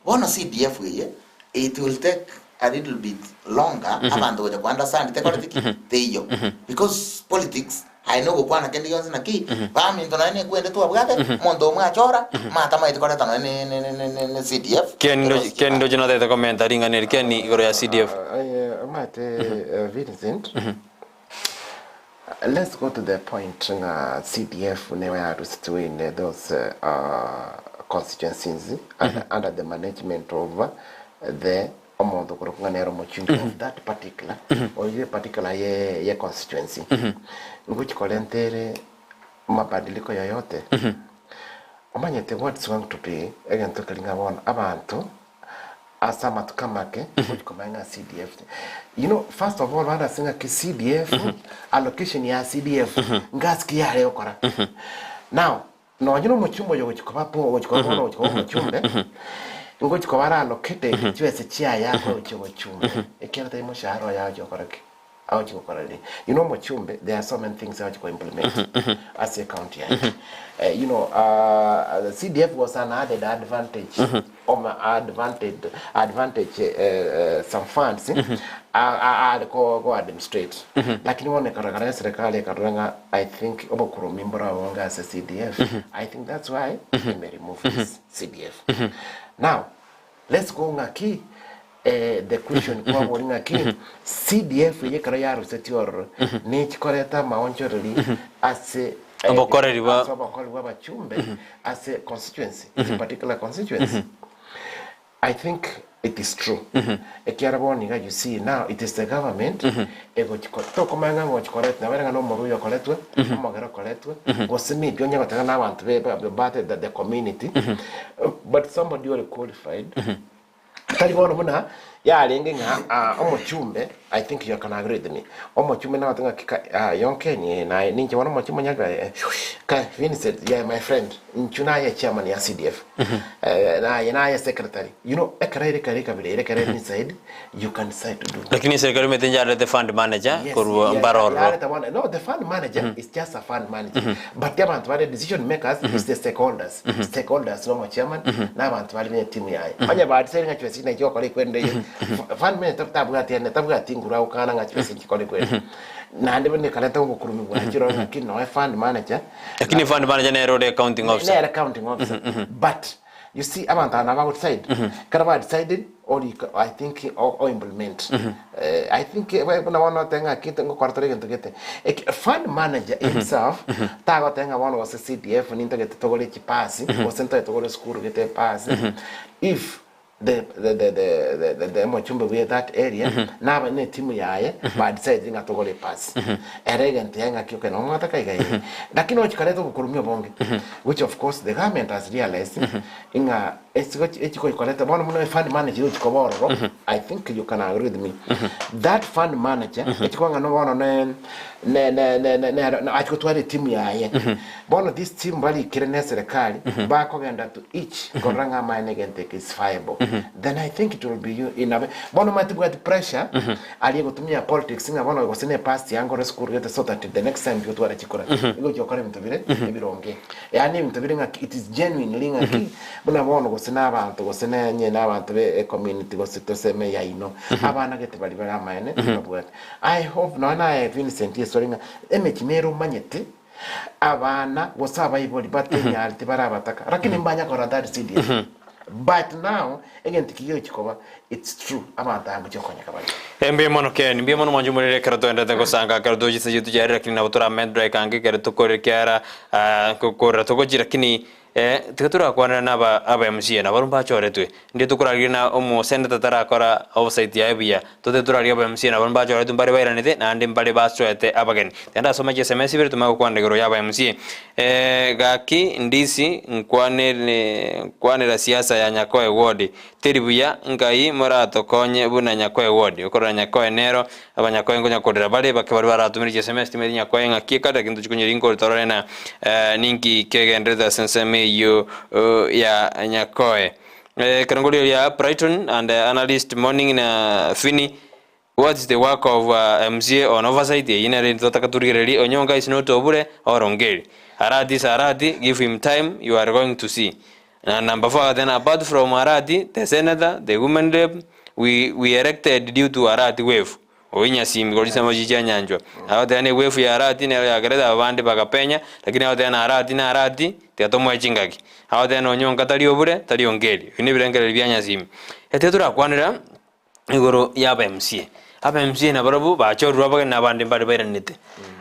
Speaker 2: Bono CDF eye it will take a little bit longer abanto gocha ko understand tekoreti ki? Teiyo. Because politics aye nogokwana kende gionsi naki baminto nonye na ekwende twabwate omonto omwe achora matamaeti koreta nonye ne ne ne ne CDF
Speaker 1: Ken
Speaker 2: erosie
Speaker 1: ndoche Ken
Speaker 2: chibando.
Speaker 1: ndoche notagete komenta ring'ana eri Ken igoro ya CDF.
Speaker 3: Aye omanyete Vincent, Let's go to the point ng'a CDF nigo yarusetiwe in those constituencies under, under the management of the omonto okorokwa ng'a nere omochumbi of that particular or particular ye, ye constituency. Ngochi korenta ere mabadiliko yoyote. Omanyete what's going to be egento keri ng'a bono abanto Ase amatuko amake ngochia komanya ng'a CDF you know first of all bande ase ng'aki CDF allocation ya CDF ngasi ki yare gokora now nonye na omochumbe oyo ogochia koba po ogochia koba bono ogochia koba omochumbe ngochia koba are allocated chibesa chiaye akoe gochia obochumbe ekiagera tari moshahara oye agochia gokora ki? Agochia gokora riri you know omochumbe there are so many things agochia ko implement ase ecounty yaye you know the CDF was an added advantage oma advantage advantage some funds are ko go administrate lakini bono ekarora eserikali ekarora ng'a I think obokuromi mboro obonge ase CDF I think that's why they may remove this CDF now let's go ng'aki The question kwabori ng'aki CDF eye ekero yarusetie ororo nechi koreta amaonchoreri ase
Speaker 1: Obokoreri bwa-
Speaker 3: ase obokoreri bwa abachumbe ase constituency, each particular constituency. I think it is true ekiagera bono iga you see now it is the government egochi ko tokomanya ng'a ngochi koretwa nabo ere ng'a na omoruya okoretwe, omogere okoretwe, gose maybe onye goteba na abanto be ba ba the the community, but somebody ore qualified, tari bono buna yarenge ng'a ah omochumbe I think you can agree with me, omochumbe nagoteba ng'aki ka ah Yonkeni eh naye ninche bono omochumbe onyarire eh ka Vincent you are my friend, inchuo naye echairman ya CDF, naye naye secretary, you know ekero ere kare ekabira ere ekero ere inside you can decide to do.
Speaker 1: Lakini serikali omanyete njarete fund manager
Speaker 3: Yes,
Speaker 1: korwa
Speaker 3: yeah,
Speaker 1: mbare ororo.
Speaker 3: yareta bono no the fund manager is just a fund manager but abanto bare decision makers is the stakeholders stakeholders nomo chairman na abanto bare ne team yaye onye ba decide ng'a chibesa echi nachi gokora ekwende eye fund manager tabwati ene tabwati nguru agokana ng'a chibesa echi chikore ekwende naende buna ekareta obokurumi bwachire ororo lakini noe fund manager
Speaker 1: Lakini fund manager nere ore accounting officer.
Speaker 3: nere accounting officer but you see abanto aba nabo bago decide ekero ba decided orika i think o o implement Eh, i think eh, buna bono otebe ng'aki ngokora tore egento gete Eki- fund manager himself tagoteba ng'a bono gose CDF nintagete togore chipasi gose ntagete togore esukuru gete epasi if the the the the the the the omochumbe bwe that area naba ne etimu yaye ba decide ng'a togore epasi ere egento yaye ng'aki okay nabo mwataka iga iga lakini ochikareta obokurumi obonge which of course the government has realized ng'a esigo echigoikoreta bono buna efund manager ochikoba ororo I think you can agree with me that fund manager echikoba ng'a bono ne ne ne ne ne nero achigotwara etimu yaye bono this team barikire ne eserekari bakogenda to each korora ng'a amaene egento eke is viable then I think it will be you in a bono omanyete tibwati pressure aria egotumia politics ng'a bono gose ne past yango ore esukuru gete so that the next time tigotwara chikura igo okore ebinto bire ebironge yaani ebinto bire ng'aki it is genuinely ng'aki buna bono gose na abanto gose nenye na abanto be ecommunity gose toseme yaino abana gete baria bare amaene babwate I hope nonya naye Vincent esore ng'a emechie nere omanyete abana gose abaibori batenyareti bare abataka lakini mbanya korora that CDF but now egento ki gegochi koba it's true abanto aba ngochia konyeka bare.
Speaker 1: Mbuya mono Ken, mbuya mono mwanche omorero ekero toenderete gosanga ekero tochise chitu chiarire lakini nabo toramente dakika ange ekero tokore kiara korera togochia lakini tiga torakwanera na aba aba MCA nabarobwo mbachoretwe Ndie tokoraria na omoseneta tarakora oversight yaye buya. Tote torarie aba MCA nabo mbachoretwe mbare bairanete naende mbare basoete abageni. Tiga ndasome chi sms ibere tomanye gokwana igoro ya aba MCA. Gaki ndisi nkwanere nkwanera siasa ya Nyakoe ward teri buya nkai moratokonye buna Nyakoe ward. Okorora Nyakoe nero abanyakoe nkonya korera bare bake baria baratomire chi sms timanyeti Nyakoe ng'aki ekare lakini tochi konywa rinkori torore na ninki kegendererete ase ensemo eyio ya Nyakoe. Ekero nkoria ria Brighton and analyst morning na Fini what is the work of MCA on oversight eyio nere totaka torigererie Onyonka is not Obure or Ongeri Arati is Arati give him time you are going to see na number 4 agateba apart from Arati the senator the women rep we, we elected due to Arati wave Oyio nyasimbi korwa chinsemo chiria chia nyanchwa. Agoteba na egwefu ya Arati nero yagerete aba bande bagapenya, lakini agoteba na Arati na Arati, tiga tomoe chingaki. Agoteba na onyonka tari obure, tari ongeri. Ebio nebirengererio bia nyasimbi. Ekero torakwanera igoro ya aba MCA. Aba MCA nabarabwo bachorirwe abageni na abande mbare bairanete.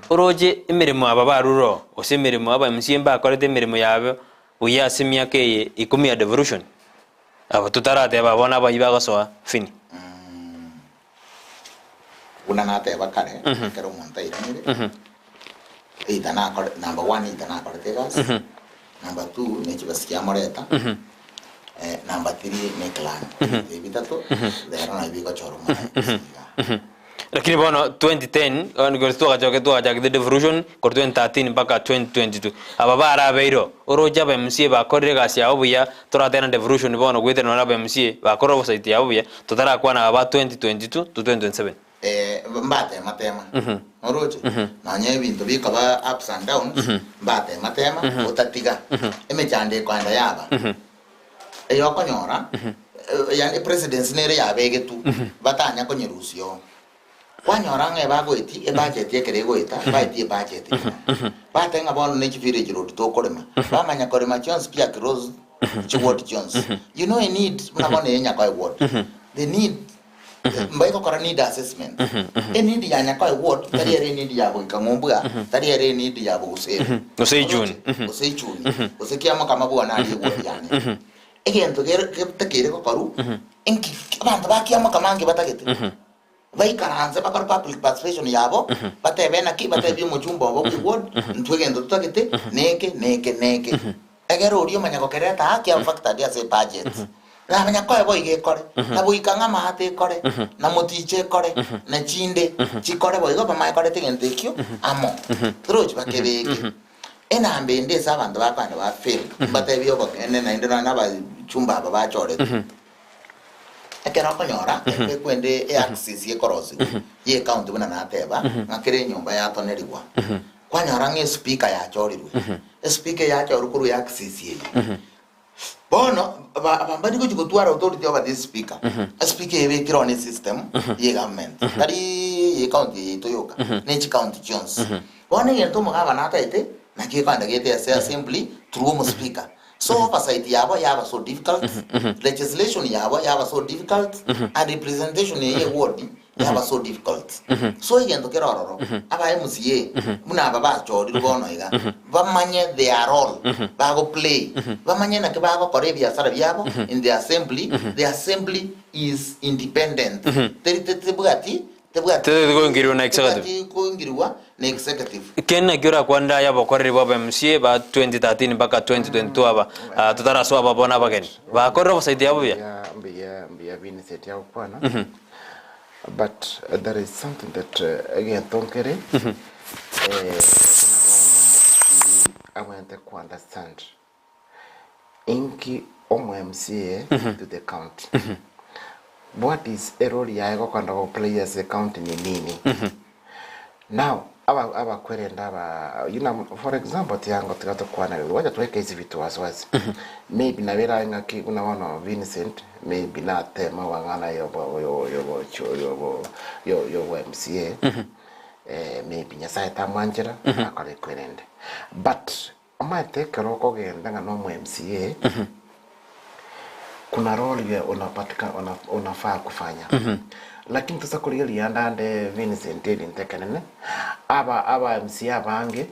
Speaker 1: Oroche emeremo aba barure oo, gose emeremo aba MCA mbakorete emeremo yabo buya ase emiaka eye ikomi ya devolution, aba totarateba bono abayio bagosoa fini.
Speaker 2: Buna nateba kare, ekero omonto airanire, either nakore, number one either nakorete egasi, number two ne chibesa chiamoreta, number three ne eclan. Ebinto ebi bitato, rero nabio bigochora omwana gose igaa.
Speaker 1: Lakini bono 2010 bono gose twagachoke twagachakete devolution korwa 2013 mpaka 2022 aba barabeire oo oroche aba MCA bakorire egasi yabo buya toratebe na devolution bono goetera nonye aba MCA bakorire oversight yabo buya Totarakwana aba 2022 to 2027.
Speaker 2: Eh, mbatema tema oroche nonya ebinto bikoba ups and downs mbatema tema otatiga emechando ekoenda yaba eyokonyora eh, yani presidency nere yabegetwe batanya konyerusia oo kwanyora ng'a ebagoeti ebudget ekero egoeta baetie ebudget igoro bateba ng'a bono ne chivillage road tokorema bamanya korema chionsi pi across chiward chionsi you know a need buna bono eye Nyakoe ward the need mbaigokora need assessment e need ya Nyakoe ward tari ere need ya goika ng'umbu iga tari ere need ya boguseri
Speaker 1: Gose Ichuni.
Speaker 2: gose Ichuni gose Kiamokama bwana aria eward yane. Egento kere getakeire gokorwa, inki abanto ba kiamokama nki batagete? Baikaranse bakore public participation yabo, batebe naki, batebie omochumba obo bwe ward, intwe egento totagete neke, neke, neke. Egere oria omanya gokereta aa kiaba factored ase ebudget. Namanya koe boigo ekore, na goika ng'a amaate ekore, na moticho ekore, na chinde chikore boigo bamanye koreta egento ekio amo. Torochi bakebeke. Enamba ende ase abanto bakoenda ba fail, mbatebie obokeene naende nonya na abachumba aba bachoretwe. Ekero okonyora ekwende eaxis ekorosigwa ye ecounty buna nateba, ng'a kera enyomba yatonerigwa, kwanyora ng'a espeaker yachorirwe, espeaker eyachorwa korwa eaxis eye. Bono ba abambani gochia gotwara authority over this speaker, espeaker eye ebekire one esystem ye egovernment, tari eye ecounty eye yaito yoka, ne chicounty chionsi. Bono egento omogabana ataete, naki ekoenda gete ase assembly through omospeaker. So oversight yabo yaba so difficult, legislation yabo yaba so difficult, and representation eye ye ward yaba so difficult. So egento kere ororo, aba MCA buna aba bachorirwe bono iga, bamanye their role bago play, bamanye naki bagokora ebiasara biabo in the assembly, the assembly is independent, teri tebwati tebwati
Speaker 1: Teri koingiriwa na executive.
Speaker 2: tebwati koingiriwa na executive.
Speaker 1: Kende naki orakwanere aye abakoreri bwa aba MCA ba 2013 mpaka 2022 aba ah, totarasoa aba bono abageni. Bakorire obosaiti yabo buya?
Speaker 3: Mbuya mbuya mbuya Vincent agokwana but there is something that egento nkere buna bono omogusii abwenerete ko understand inki omo MCA to the county what is erole yaye gokenda go play ase ecounty ni nini now aba abakwerenda aba you know for example tiango tiga tokwane wacha tuweke hizi vitu wasiwasi maybe nabo erabe ng'aki buna bono Vincent maybe natema amang'ana yobo yobo yobo yobo yobo MCA maybe Nyasaye tamwanchera akore ekwerende but Omanyete ekero okogenda ng'a nomo MCA, kuna role ye unapatika unafaa kufanya. Lakini tosa korigereria ande ande Vincent ebinto ekenene, aba aba MCA abange,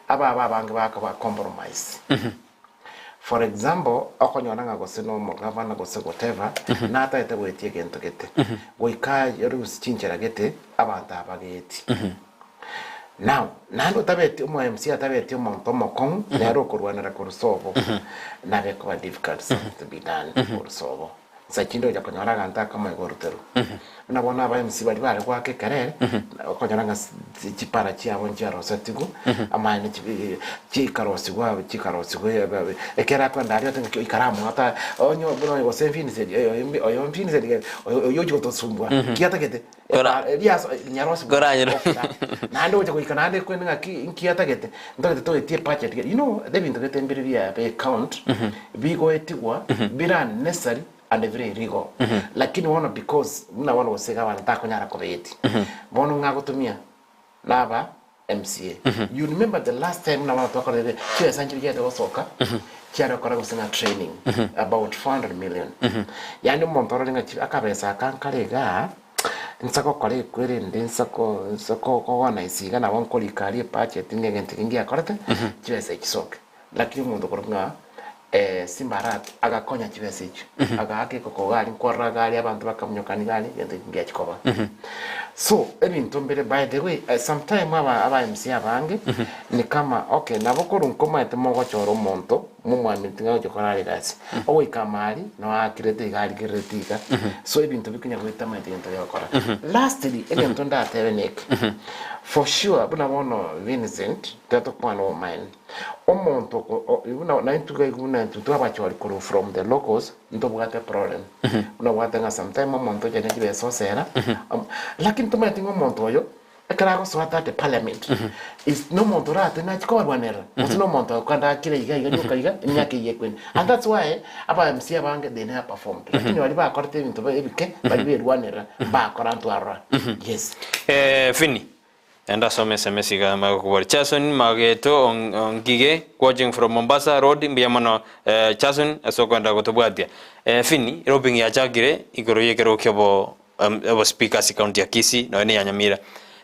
Speaker 3: aba aba abange bakoba compromise. For example, okonyora ng'a gose na omogavana gose whatever, natagete goetia egento gete, goika arusie chinchera gete, abanto aba bageti. Now, naende otabeti omo MC atabeti omonto omokong'u nere okorwanera korwa sobo nabe ekoba difficult something to be done korwa sobo. Nsa chinde ocha konyora aganto akamo igoruterwa. Buna bono aba MC baria bare goaka ekerere, okonyora ng'a chipara chiabo nchiarosetigwe, amaene chibi chikarosigwa chikarosigwa ekero akoenda aria oteba ng'aki oikaramoata onye buna oyo gose Vincent oyo Vincent oyo ochia gotosumbua, ki atagete?
Speaker 1: Kora-
Speaker 3: Riaso nyarosi
Speaker 1: Koranyora.
Speaker 3: naende ogocha goika naende kwende ng'aki nki atagete ntagete toetie budget you know ebinto gete mbire bia be count bigoetigwa bire unnecessary and bire illegal lakini bono because buna bono gose iga abanto takonyara kobeetia bono ng'a agotumia naba MCA you remember the last time buna bono twakorire chibesa nchiria chiaete gosoka chiare gokora gose ng'a training about 400 million yaani omonto orore ng'a chi akabesa aka nkare igaa nsa gokora ekwerende nsa ko nsa ko koorganize iga nabo nkorika aria ebudget ng'a egento eke ngiakorete chibesa echi chisoke. Lakini omonto okorokwa ng'a Simba Arati agakonya chibesa echio, agaaka ekoko iga aria, nkorora iga aria abanto bakamunyokania iga aria, egento ekio ngiachia koba. So, ebinto mbire by the way, sometime aba aba MCA abange, ni kama okay, nabo korwa nkomaete mogochora omonto, momwamineti ng'a ogochia kora are egasi, ogoika amo aria, noakirete iga arigerereti iga, so ebinto bikonya goeta omanyete egento gegokora. Lastly, egento ndatebe neke, for sure buna bono Vincent, tiga tokwane obomaene. Omonto oko o buna naintwe iga buna intwe twabachori korwa from the locals ntobwate problem. Buna obwate ng'a sometime omonto ocha ne chibesa osera, lakini tomanyeti ng'a omonto oyo, ekero agosoa tate parliament, is nomonto orateme achie kobarwanerera, gose nomonto okanda akire iga iga rioka iga, emiaka eyio ekwene. And that's why, aba MCA abange they never performed. Lakini baria bakorete ebinto ebike, baria berwanerera, mbakora ntwarora. Yes.
Speaker 1: Fini. Naende asome sms iga amanye gokobora Chason Mageto Ongige watching from Mombasa road mbuya mono Chason ase okoenda gotobwatia. Fini lobbying yachakire igoro yekerogo kiobo obo speaker ase county ya Kisii nonya ne ya Nyamira.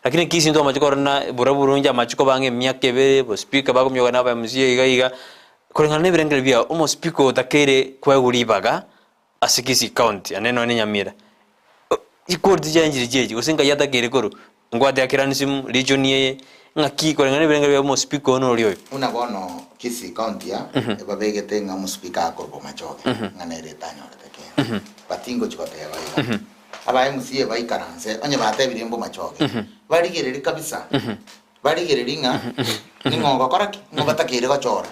Speaker 1: Lakini Kisii ntwamache korora buna bura burungi amache koba ang'e emiaka ebere bo speaker bakomioka na aba MCA iga iga. Koreng'ana na ebirengero biao, omospeaker otakeire koegwa ribaga ase Kisii County ande nonya na Nyamira, chiquality chiaye nchiri chiachi gose nkai atakeire korwa, ngwate akiranism, region eye, ng'aki koreng'ana na ebirengero biao omospeaker one oria oyo.
Speaker 2: Buna bono Kisii County aa, ebabegete ng'a omospeaker akorwa Bomachoge, ng'a nere etanyorete kende. But ingochi goteba iga, aba MCA baikaranse, onye batebire Mbomachoge, barigererie kabisa. Barigererie ng'a ning'o ogokora ki, ng'o batakeire gochora.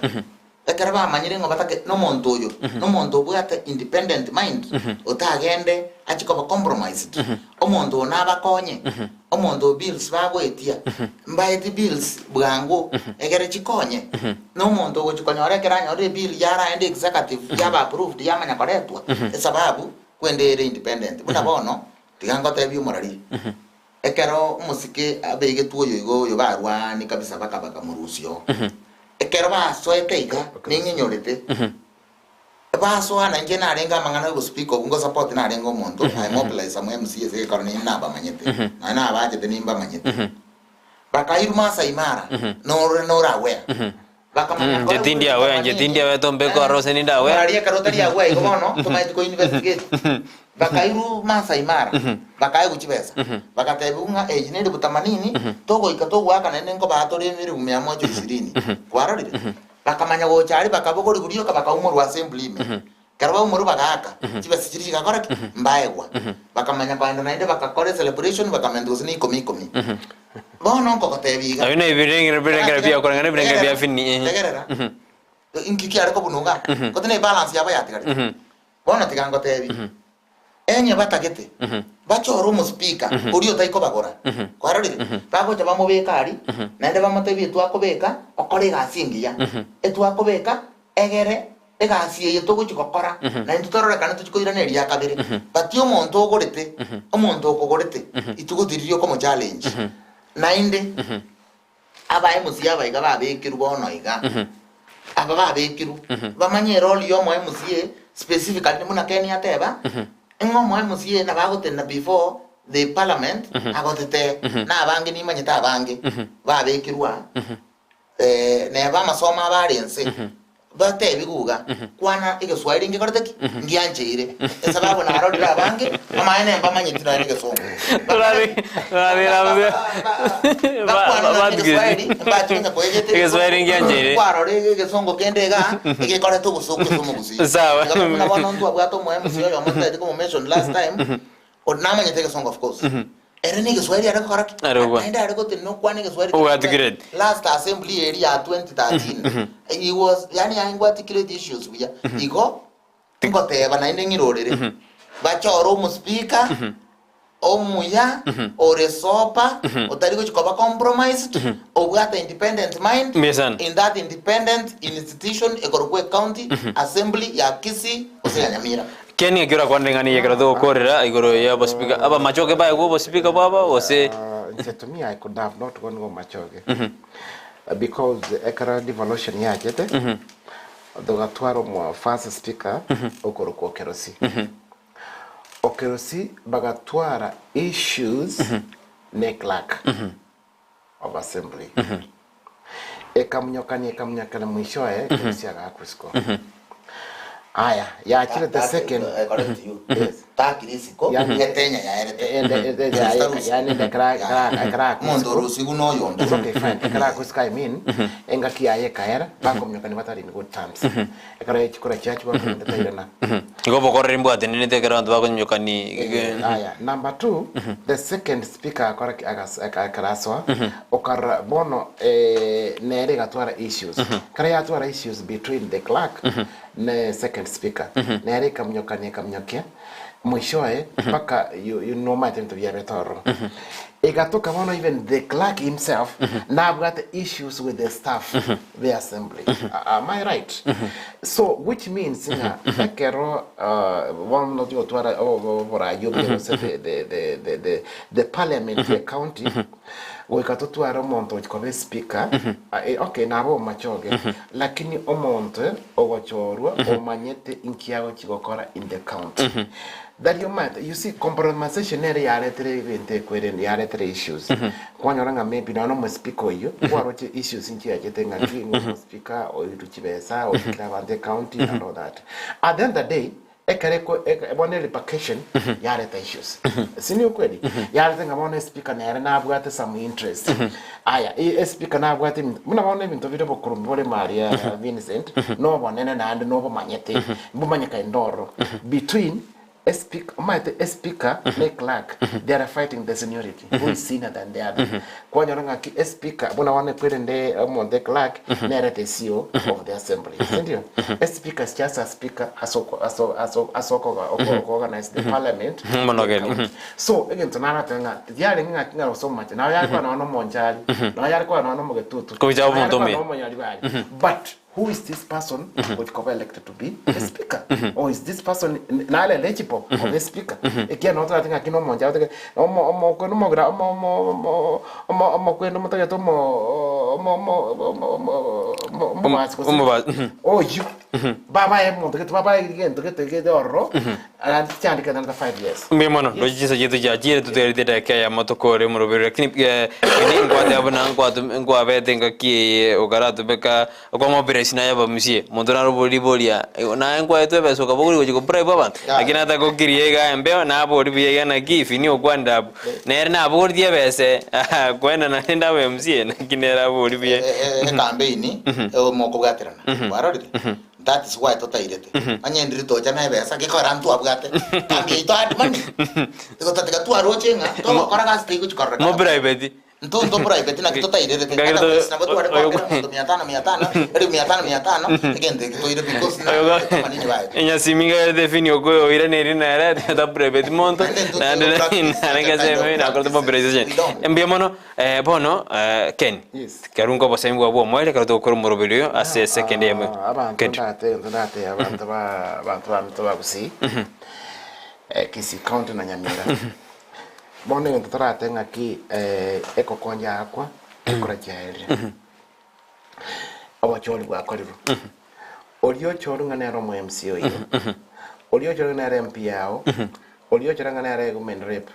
Speaker 2: Ekero bamanyire ng'o batake, nomonto oyo, nomonto obwate independent mind, otagende achie koba compromised, omonto oyo nabakonye, omonto oyo bills bagoetia, mbaetie bills bwango egere chikonye, na omonto ogochia konyora ekero anyorire ebill yaraende executive yaba approved yamanya koretwa, esababu kwende ere independent. Buna bono, tiga ngotebie omorari. Ekero omosike abegetwe oyo igo oyo barwanie kabisa bakabaka morusia oo. Ekero basoete iga ning'inyorete, basoa na inche narenge amang'ana y'ogospeak obwo ngosupport narenge omonto, I mobilize some MCAs egekora ninde nabamanyete, nonya nabachete nimbamanyete. Bakairwa Maasai Mara, nore nore aware. Bakamanya
Speaker 1: Inche tindi aware, inche tindi aware tombeke ororo ase ninde aware.
Speaker 2: Omorari ekero otari aware igo bono tomaeti ko investigate. Bakairwa Maasai Mara, bakaegwa chibesa, bagatebiwa ng'a eyi ne elifu themanini, togoika togoaka naende nkobaa tore elifu mia moja ishirini. Kwarorire? Bakamanya gocha aria bakabogorigwa rioka bakaumorwa ase emburi ime. Ekero baumorwa bagaaka, chibesa chiria chigakora ki? Mbaegwa. Bakamanya koenda naende bakakora ecelebration bakamenta gose na ikomi ikomi. Bono nkogotebia iga.
Speaker 1: Abio nebirengero birengero bia koreng'ana ebirengero bia Fini, eh.
Speaker 2: Tegerera. Inki kiare kobuna igaa? Gose ne ebalance yabo yatigarete. Bono tiga ngotebie, enye batagete bachore omospeaker oria otai kobagora, kwarorire? Bagocha bamobeke aria, naende bamotebie etwakobeka okore egasi engiya, etwakobeka egere egasi eye togochia gokora, na intwe tororekane tochie koirana eria kabere. But omonto ogorete, omonto okogorete, ituko tiriri okomochallenge. Naende, aba MCA aba iga babekirwe bono iga, aba babekirwe, bamanye erole ya omo MCA specifically buna Ken ateba, ng'a omo MCA nabo agotenena before the parliament agotete, na abange nimanyete abange babekirwe aa. Neba amasomo abo are inse, batebigwe iga, Kwana egeswahili ngekorete ki? Ngiancheire. Esababu narorire abange, amaene mbamanyeti nonya negesongo. Bakwana nonya negeswahili, mbachi konya koegete
Speaker 1: Egeswahili ngiancheire.
Speaker 2: Kwarora egesongo kende igaa, egekorete obosooku ase omogusii.
Speaker 1: Sawa.
Speaker 2: Iga buna bono ntwabwate omo MC oyomo ntagete komomention last time, namanyete egesongo of course. Ere negeswahili are gokora ki?
Speaker 1: Are gokwana.
Speaker 2: Naende are gotenena okwana egeswahili
Speaker 1: Ogo articulate.
Speaker 2: Last assembly eria ya 2013 he was yaani aingwe articulate issues buya. Igo ngoteba naende ng'irorere bachore omospeaker omuya ore sober otari gochi koba compromised obwate independent mind
Speaker 1: Mbuya sana.
Speaker 2: in that independent institution ekorokwa ecounty assembly ya Kisii gose ya Nyamira.
Speaker 1: Ken ng'aki orakwane ring'ana eri ekero togokorera igoro y'obosibika abamachoge baegwe obosibika bwabo gose.
Speaker 3: Inche to me I could have not gone go machoge because ekero devolution yachete togatwara omo first speaker okorokwa Okerosi. Okerosi bagatwara issues ne clerk of assembly. Ekamunyokania ekamunyokania mwishoe Okerosi agaakwa isiko. Aya, yachire the second.
Speaker 2: I correct you.
Speaker 3: Yes.
Speaker 2: Takire isiko,
Speaker 3: Yani-
Speaker 2: etenya yaerete.
Speaker 3: Ende- ende- ende-
Speaker 2: Sister Rusi.
Speaker 3: yani ende ekera- ekera- ekera akwa
Speaker 2: Omonto
Speaker 3: isiko.
Speaker 2: orusigu noyonde.
Speaker 3: It's okay, fine. Ekero akwa isiko, I mean, engaki yaye ekaera, bakomunyokania batari in good terms. Ekero chikura chiachwa, bakomenta tairana.
Speaker 1: Igo obokoreri mbwatenenete ekero abanto bakonyokani.
Speaker 3: Aya, number two, the second speaker akora ki- agas- aka- akarasoa, okarora bono eh, nere egatwara issues. Ekero yatwara issues between the clerk ne second speaker, nere ekamunyokania ekamunyokia, mwishoe mpaka you, you nomanyete ebinto biabete ororo. Egatoka bono even the clerk himself nabwate issues with the staff be assembly. Am I right? So which means ng'a ekero bono nochi gotwara oborayi obuya gose the, the, the, the, the, the parliament ye county. Goika totware omonto ochi koba espeaker, okay nabe omomachoge, lakini omonto ogochorwa omanyete inki agochi gokora in the county. Tari omanyete, you see compromisation nere yaretire ebinto ekwerende, yaretire issues. Kwanyora ng'a maybe nonya na omospeaker oyio, kwaroche issues nchiachete ng'aki ng'a omospeaker oirwe chibesa, oikire abanto ecounty and all that. At the end of the day, Ekero eko eke bono erepercussion yareta issues. Si ni ukweli? Yareta ng'a bono espeaker nere nabwate some interest. Aya, e- espeaker nabwate ebinto, buna bono ebinto bire obokurumi bore maria Vincent, nobonene naende nobomanyete, mbomanyekaine ororo. Between espeaker, omanyete espeaker na eclerk, they are fighting the seniority, who is senior than the other. Kwanyora ng'aki espeaker, buna bono ekwerende omonto eclerk, nere the CEO of the assembly. Sindio? Espeaker is just a speaker ase oko- ase ase ase okoga- oko- oko organize the parliament.
Speaker 1: Monogeri.
Speaker 3: County. So egento naroteba ng'a tiarenge ng'aki ng'a gose omomache, nabo yare koba nonya na omonchari, nabo yare koba nonya na omogetutu,
Speaker 1: Kobicha
Speaker 3: nabo yare
Speaker 1: omonto
Speaker 3: koba
Speaker 1: omuya.
Speaker 3: nonya omonyaribari. But who is this person gochi koba elected to be a speaker? Or is this person nare eligible koba a speaker? Ekiagera nabo torate ng'aki na omonchari otagete omo omokwenu omogera omo omo omo omo omokwenu omotagete omo omo omo omo omo omo omobasi gose
Speaker 1: Omoba- mhm.
Speaker 3: oyio babae omonto gete babae egento gete gete ororo naende chiandike another 5 years.
Speaker 1: Mbuya mono, roche chinsa chiaito chiachire totegerete edakika eyemo tokore omoroberi lakini eh, ere nkwateba buna nkwatu nkwabete engaki eye okaratobeka okwamoperesi naye abamusie monto naro boriboria naye nkwaetwe ebesa okabogori gochia gobribe abanto lakini atagokirie iga embeo nabori buya iga naki Fini okwanire abwo nere nabogoretie ebese kwenda naende abe mca naki nere abori buya.
Speaker 2: Ekambeini mokobwaterana kwarorire that is why totairete onye ndiri tocha na ebesa gekogera ntwabwate kambi yaito hard money igo tatiga twaroche ng'a togokora gasi teigochi kororekana
Speaker 1: Mo private
Speaker 2: Intwe ntoboraibeti naki totairerete,
Speaker 1: Ngakire
Speaker 2: ata
Speaker 1: to-
Speaker 2: bwensi nabo tware
Speaker 1: oyo-
Speaker 2: goakera omonto mia tano mia tano, elifu mia tano mia tano, egento eke toire because na amanini baye.
Speaker 1: Enyasimi ngarete fini okoyo oiraneri nere taburebeti monto
Speaker 2: Naende intwe
Speaker 1: naende
Speaker 2: to practice
Speaker 1: naende
Speaker 2: such a kind of
Speaker 1: ngaseme nakorete
Speaker 2: practices.
Speaker 1: mobilization
Speaker 2: We don't.
Speaker 1: mbuya mono eh, bono eh, Ken
Speaker 3: Yes.
Speaker 1: kerunga obosemi bwabo bwa omoerio ekero togokora omoroberi oyo ase second eyemo
Speaker 3: Ah, abanto
Speaker 1: Ken.
Speaker 3: ndate egento ndate abanto ba abanto baminto ba Gusii eh, Kisii County na Nyamira Bono egento torate ng'aki ekokonja akwa ekora chiaerire. Obochori bwakorirwe. Oria ochorwe ng'a nere omo MCA oyio, oria ochorwe ng'a nere MP yao, oria ochorwe ng'a nere women rep,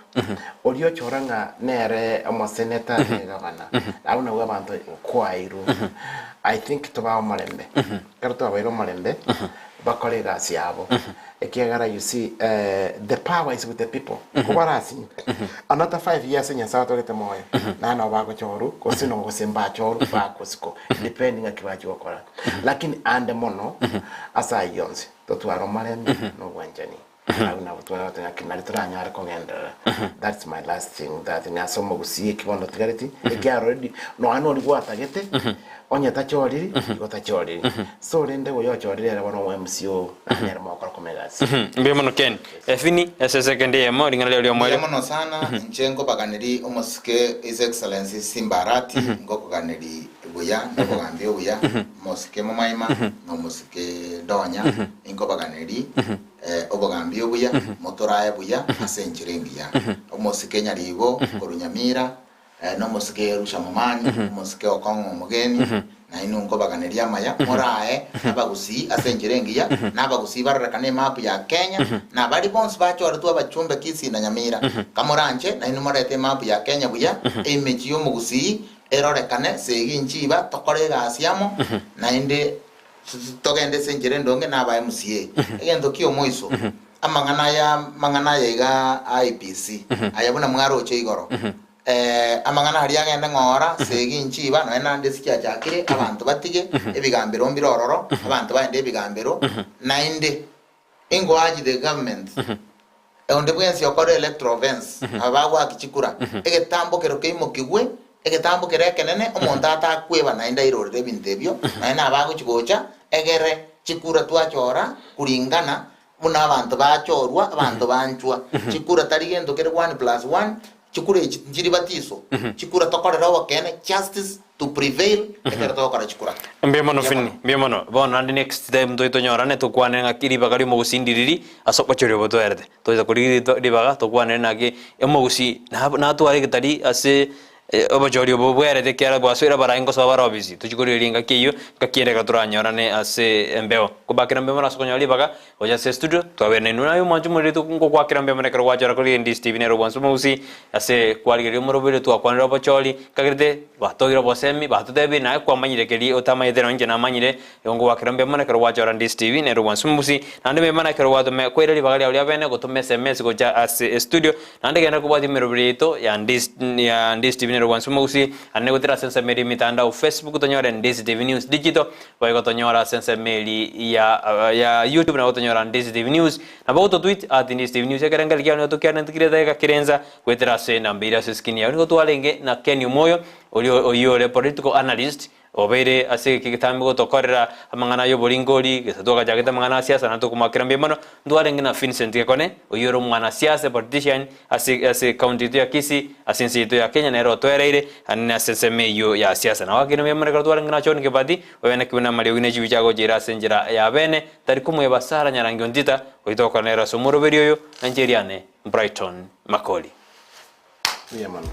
Speaker 3: oria ochorwe ng'a nere omoseneta ne egavana, abwo nabwo abanto kwairwe. I think tobae omorembe. Ekero twabaire omorembe, bakore egasi yabo. Ekiagera you see the power is with the people. Kobarasinye another 5 years Nyasaye atogete moyo, naende nabo bagochorwa gose no gose mbachorwe bakosiko depending ng'aki bachia gokora. Lakini ande mono ase ayio onsi totware omorembe na obwanchani. Abwo nabo twarorete ng'aki nari toranyare kogenderera. That's my last thing that ng'a ase omogusii eki bono otigareti, ekiagera already nonya noria gwatagete, onye tachoriri, igo tachoriri. So rende oyo ochorire ere bono omo MC oo, naende nere mogokora koma egasi.
Speaker 1: Mbuya mono Ken. Efini, ase esekendi eyemo, ring'ana riao
Speaker 2: Mbuya
Speaker 1: ri'omoerio.
Speaker 2: mono sana, inche nkobaganeri omosike His Excellency Simba Arati, ngokoganeri buya, nobogambi obuya, omosike momaima, na omosike Donya, ninkobaganeri obogambi obuya, motorae buya ase enchera engiya. Omosike Nyaribo korwa Nyamira, na omosike Yerusha Momanyi, omosike Okong'o Omogeni, nainwe nkobaganeria amaya, morae abagusii ase enchera engiya, na abagusii barorekane emapu ya Kenya, na baria bonsi bachoretwe abachumbe Kisii na Nyamira. Kamoranche, nainwe morete emapu ya Kenya buya, emechie y'omogusii erorekane, segi nchiba, tokore egasi amo, naende Togende ase enchera endonge na aba MCA. Egento ki'omoiso, amang'ana aya amang'ana aya iga a IEBC, aya buna mwaroche igoro, amang'ana aria agende ng'ora, segi nchiba, nonya naende ase chiachakire, abanto batige, ebigambero mbire ororo, abanto baende ebigambero, naende ingo urge the government, onde bwensi okore electoral offence, aba bagoaki chikura, egetambo kero keimokigwe, egetambo kere ekenene, omonto atakweba naende airorere ebinto ebio, naende nabo agochi gocha, egere chikura twachora kuringana buna abanto bachorwa, abanto banchwa. Chikura tari gento kere one plus one, Chikura echi nchiri batiso, chikura tokorera obokeene, justice to prevail, ekero togokora chikura.
Speaker 1: Mbuya mono
Speaker 2: Mbuya
Speaker 1: Fini,
Speaker 2: mono.
Speaker 1: mbuya mono. Bono naende next time ntoche tonyorane tokwanere ng'aki ribaga ri'omogusii ndiriri ase obochori obo toerete. Tocha korigia rito ribaga tokwanere naki omogusii nab natware egetari ase. Obochori obo bwerete ekiagera bwasoire abarai ngosoa bare obisi. Tochie korigereria engaki eyio, engaki ere ekero toranyorane ase embeo. Kobakera mbuya mono ase okonyora ribaga gocha ase estudio, twabeire nainwe naye omwanchi omoriri ngokwakera mbuya mono ekero gwachora korigereria Ndisi TV nere obwansu omogusii ase kwarigereria omoroberi twakwanire obochori, nkagerete batogire obosemi, batotebirie naye kwamanyire keria otamanyete nonye inche namanyire, igo ngowakera mbuya mono ekero gwachora Ndisi TV nere obwansu omogusii. Naende mbuya mono ekero gwatome kwaira ribaga riao ria bene gotoma SMS gocha ase estudio, Naende genda kobwatia emeroberi yaito ya Ndisi ya Ndisi TV nere obwansu omogusii, naende gotera ase ensemo eria emitandao Facebook tonyore Ndisi TV News Digital, boigo tonyore ase ensemo eria ya ya YouTube nabo tonyora Ndisi TV News, nabo gototweet at Ndisi TV News ekero enkereri kiao nigo tokianeti kire edageka kere ensa goetera ase enamba eria ase eskrini yao. Nigo twarenge na Ken Omoyo oria oyio ore political analyst Obeire ase egeka egetambe gotokorera amang'ana ay'oboringori, gese twagachagete amang'ana a siasa na tokomoakera mbuya mono. Ntwarenge na Vincent Gekone, oyio ore omwanasiasa, politician, ase ase ecounty yaito ya Kisii, ase ense yaito ya Kenya, nere otoereire anene ase ensemo eyio ya siasa. Nabo akeire mbuya mono ekero twarenge na John Kibati, oyo naki buna amariogi ne chibicha agochiira ase enchera ya bene, tari komoeba Sarah Nyarangi Ontita, oyio togokora nere ase omoroberi oyo, na inche eriane Brighton Makori.
Speaker 3: Mbuya mono.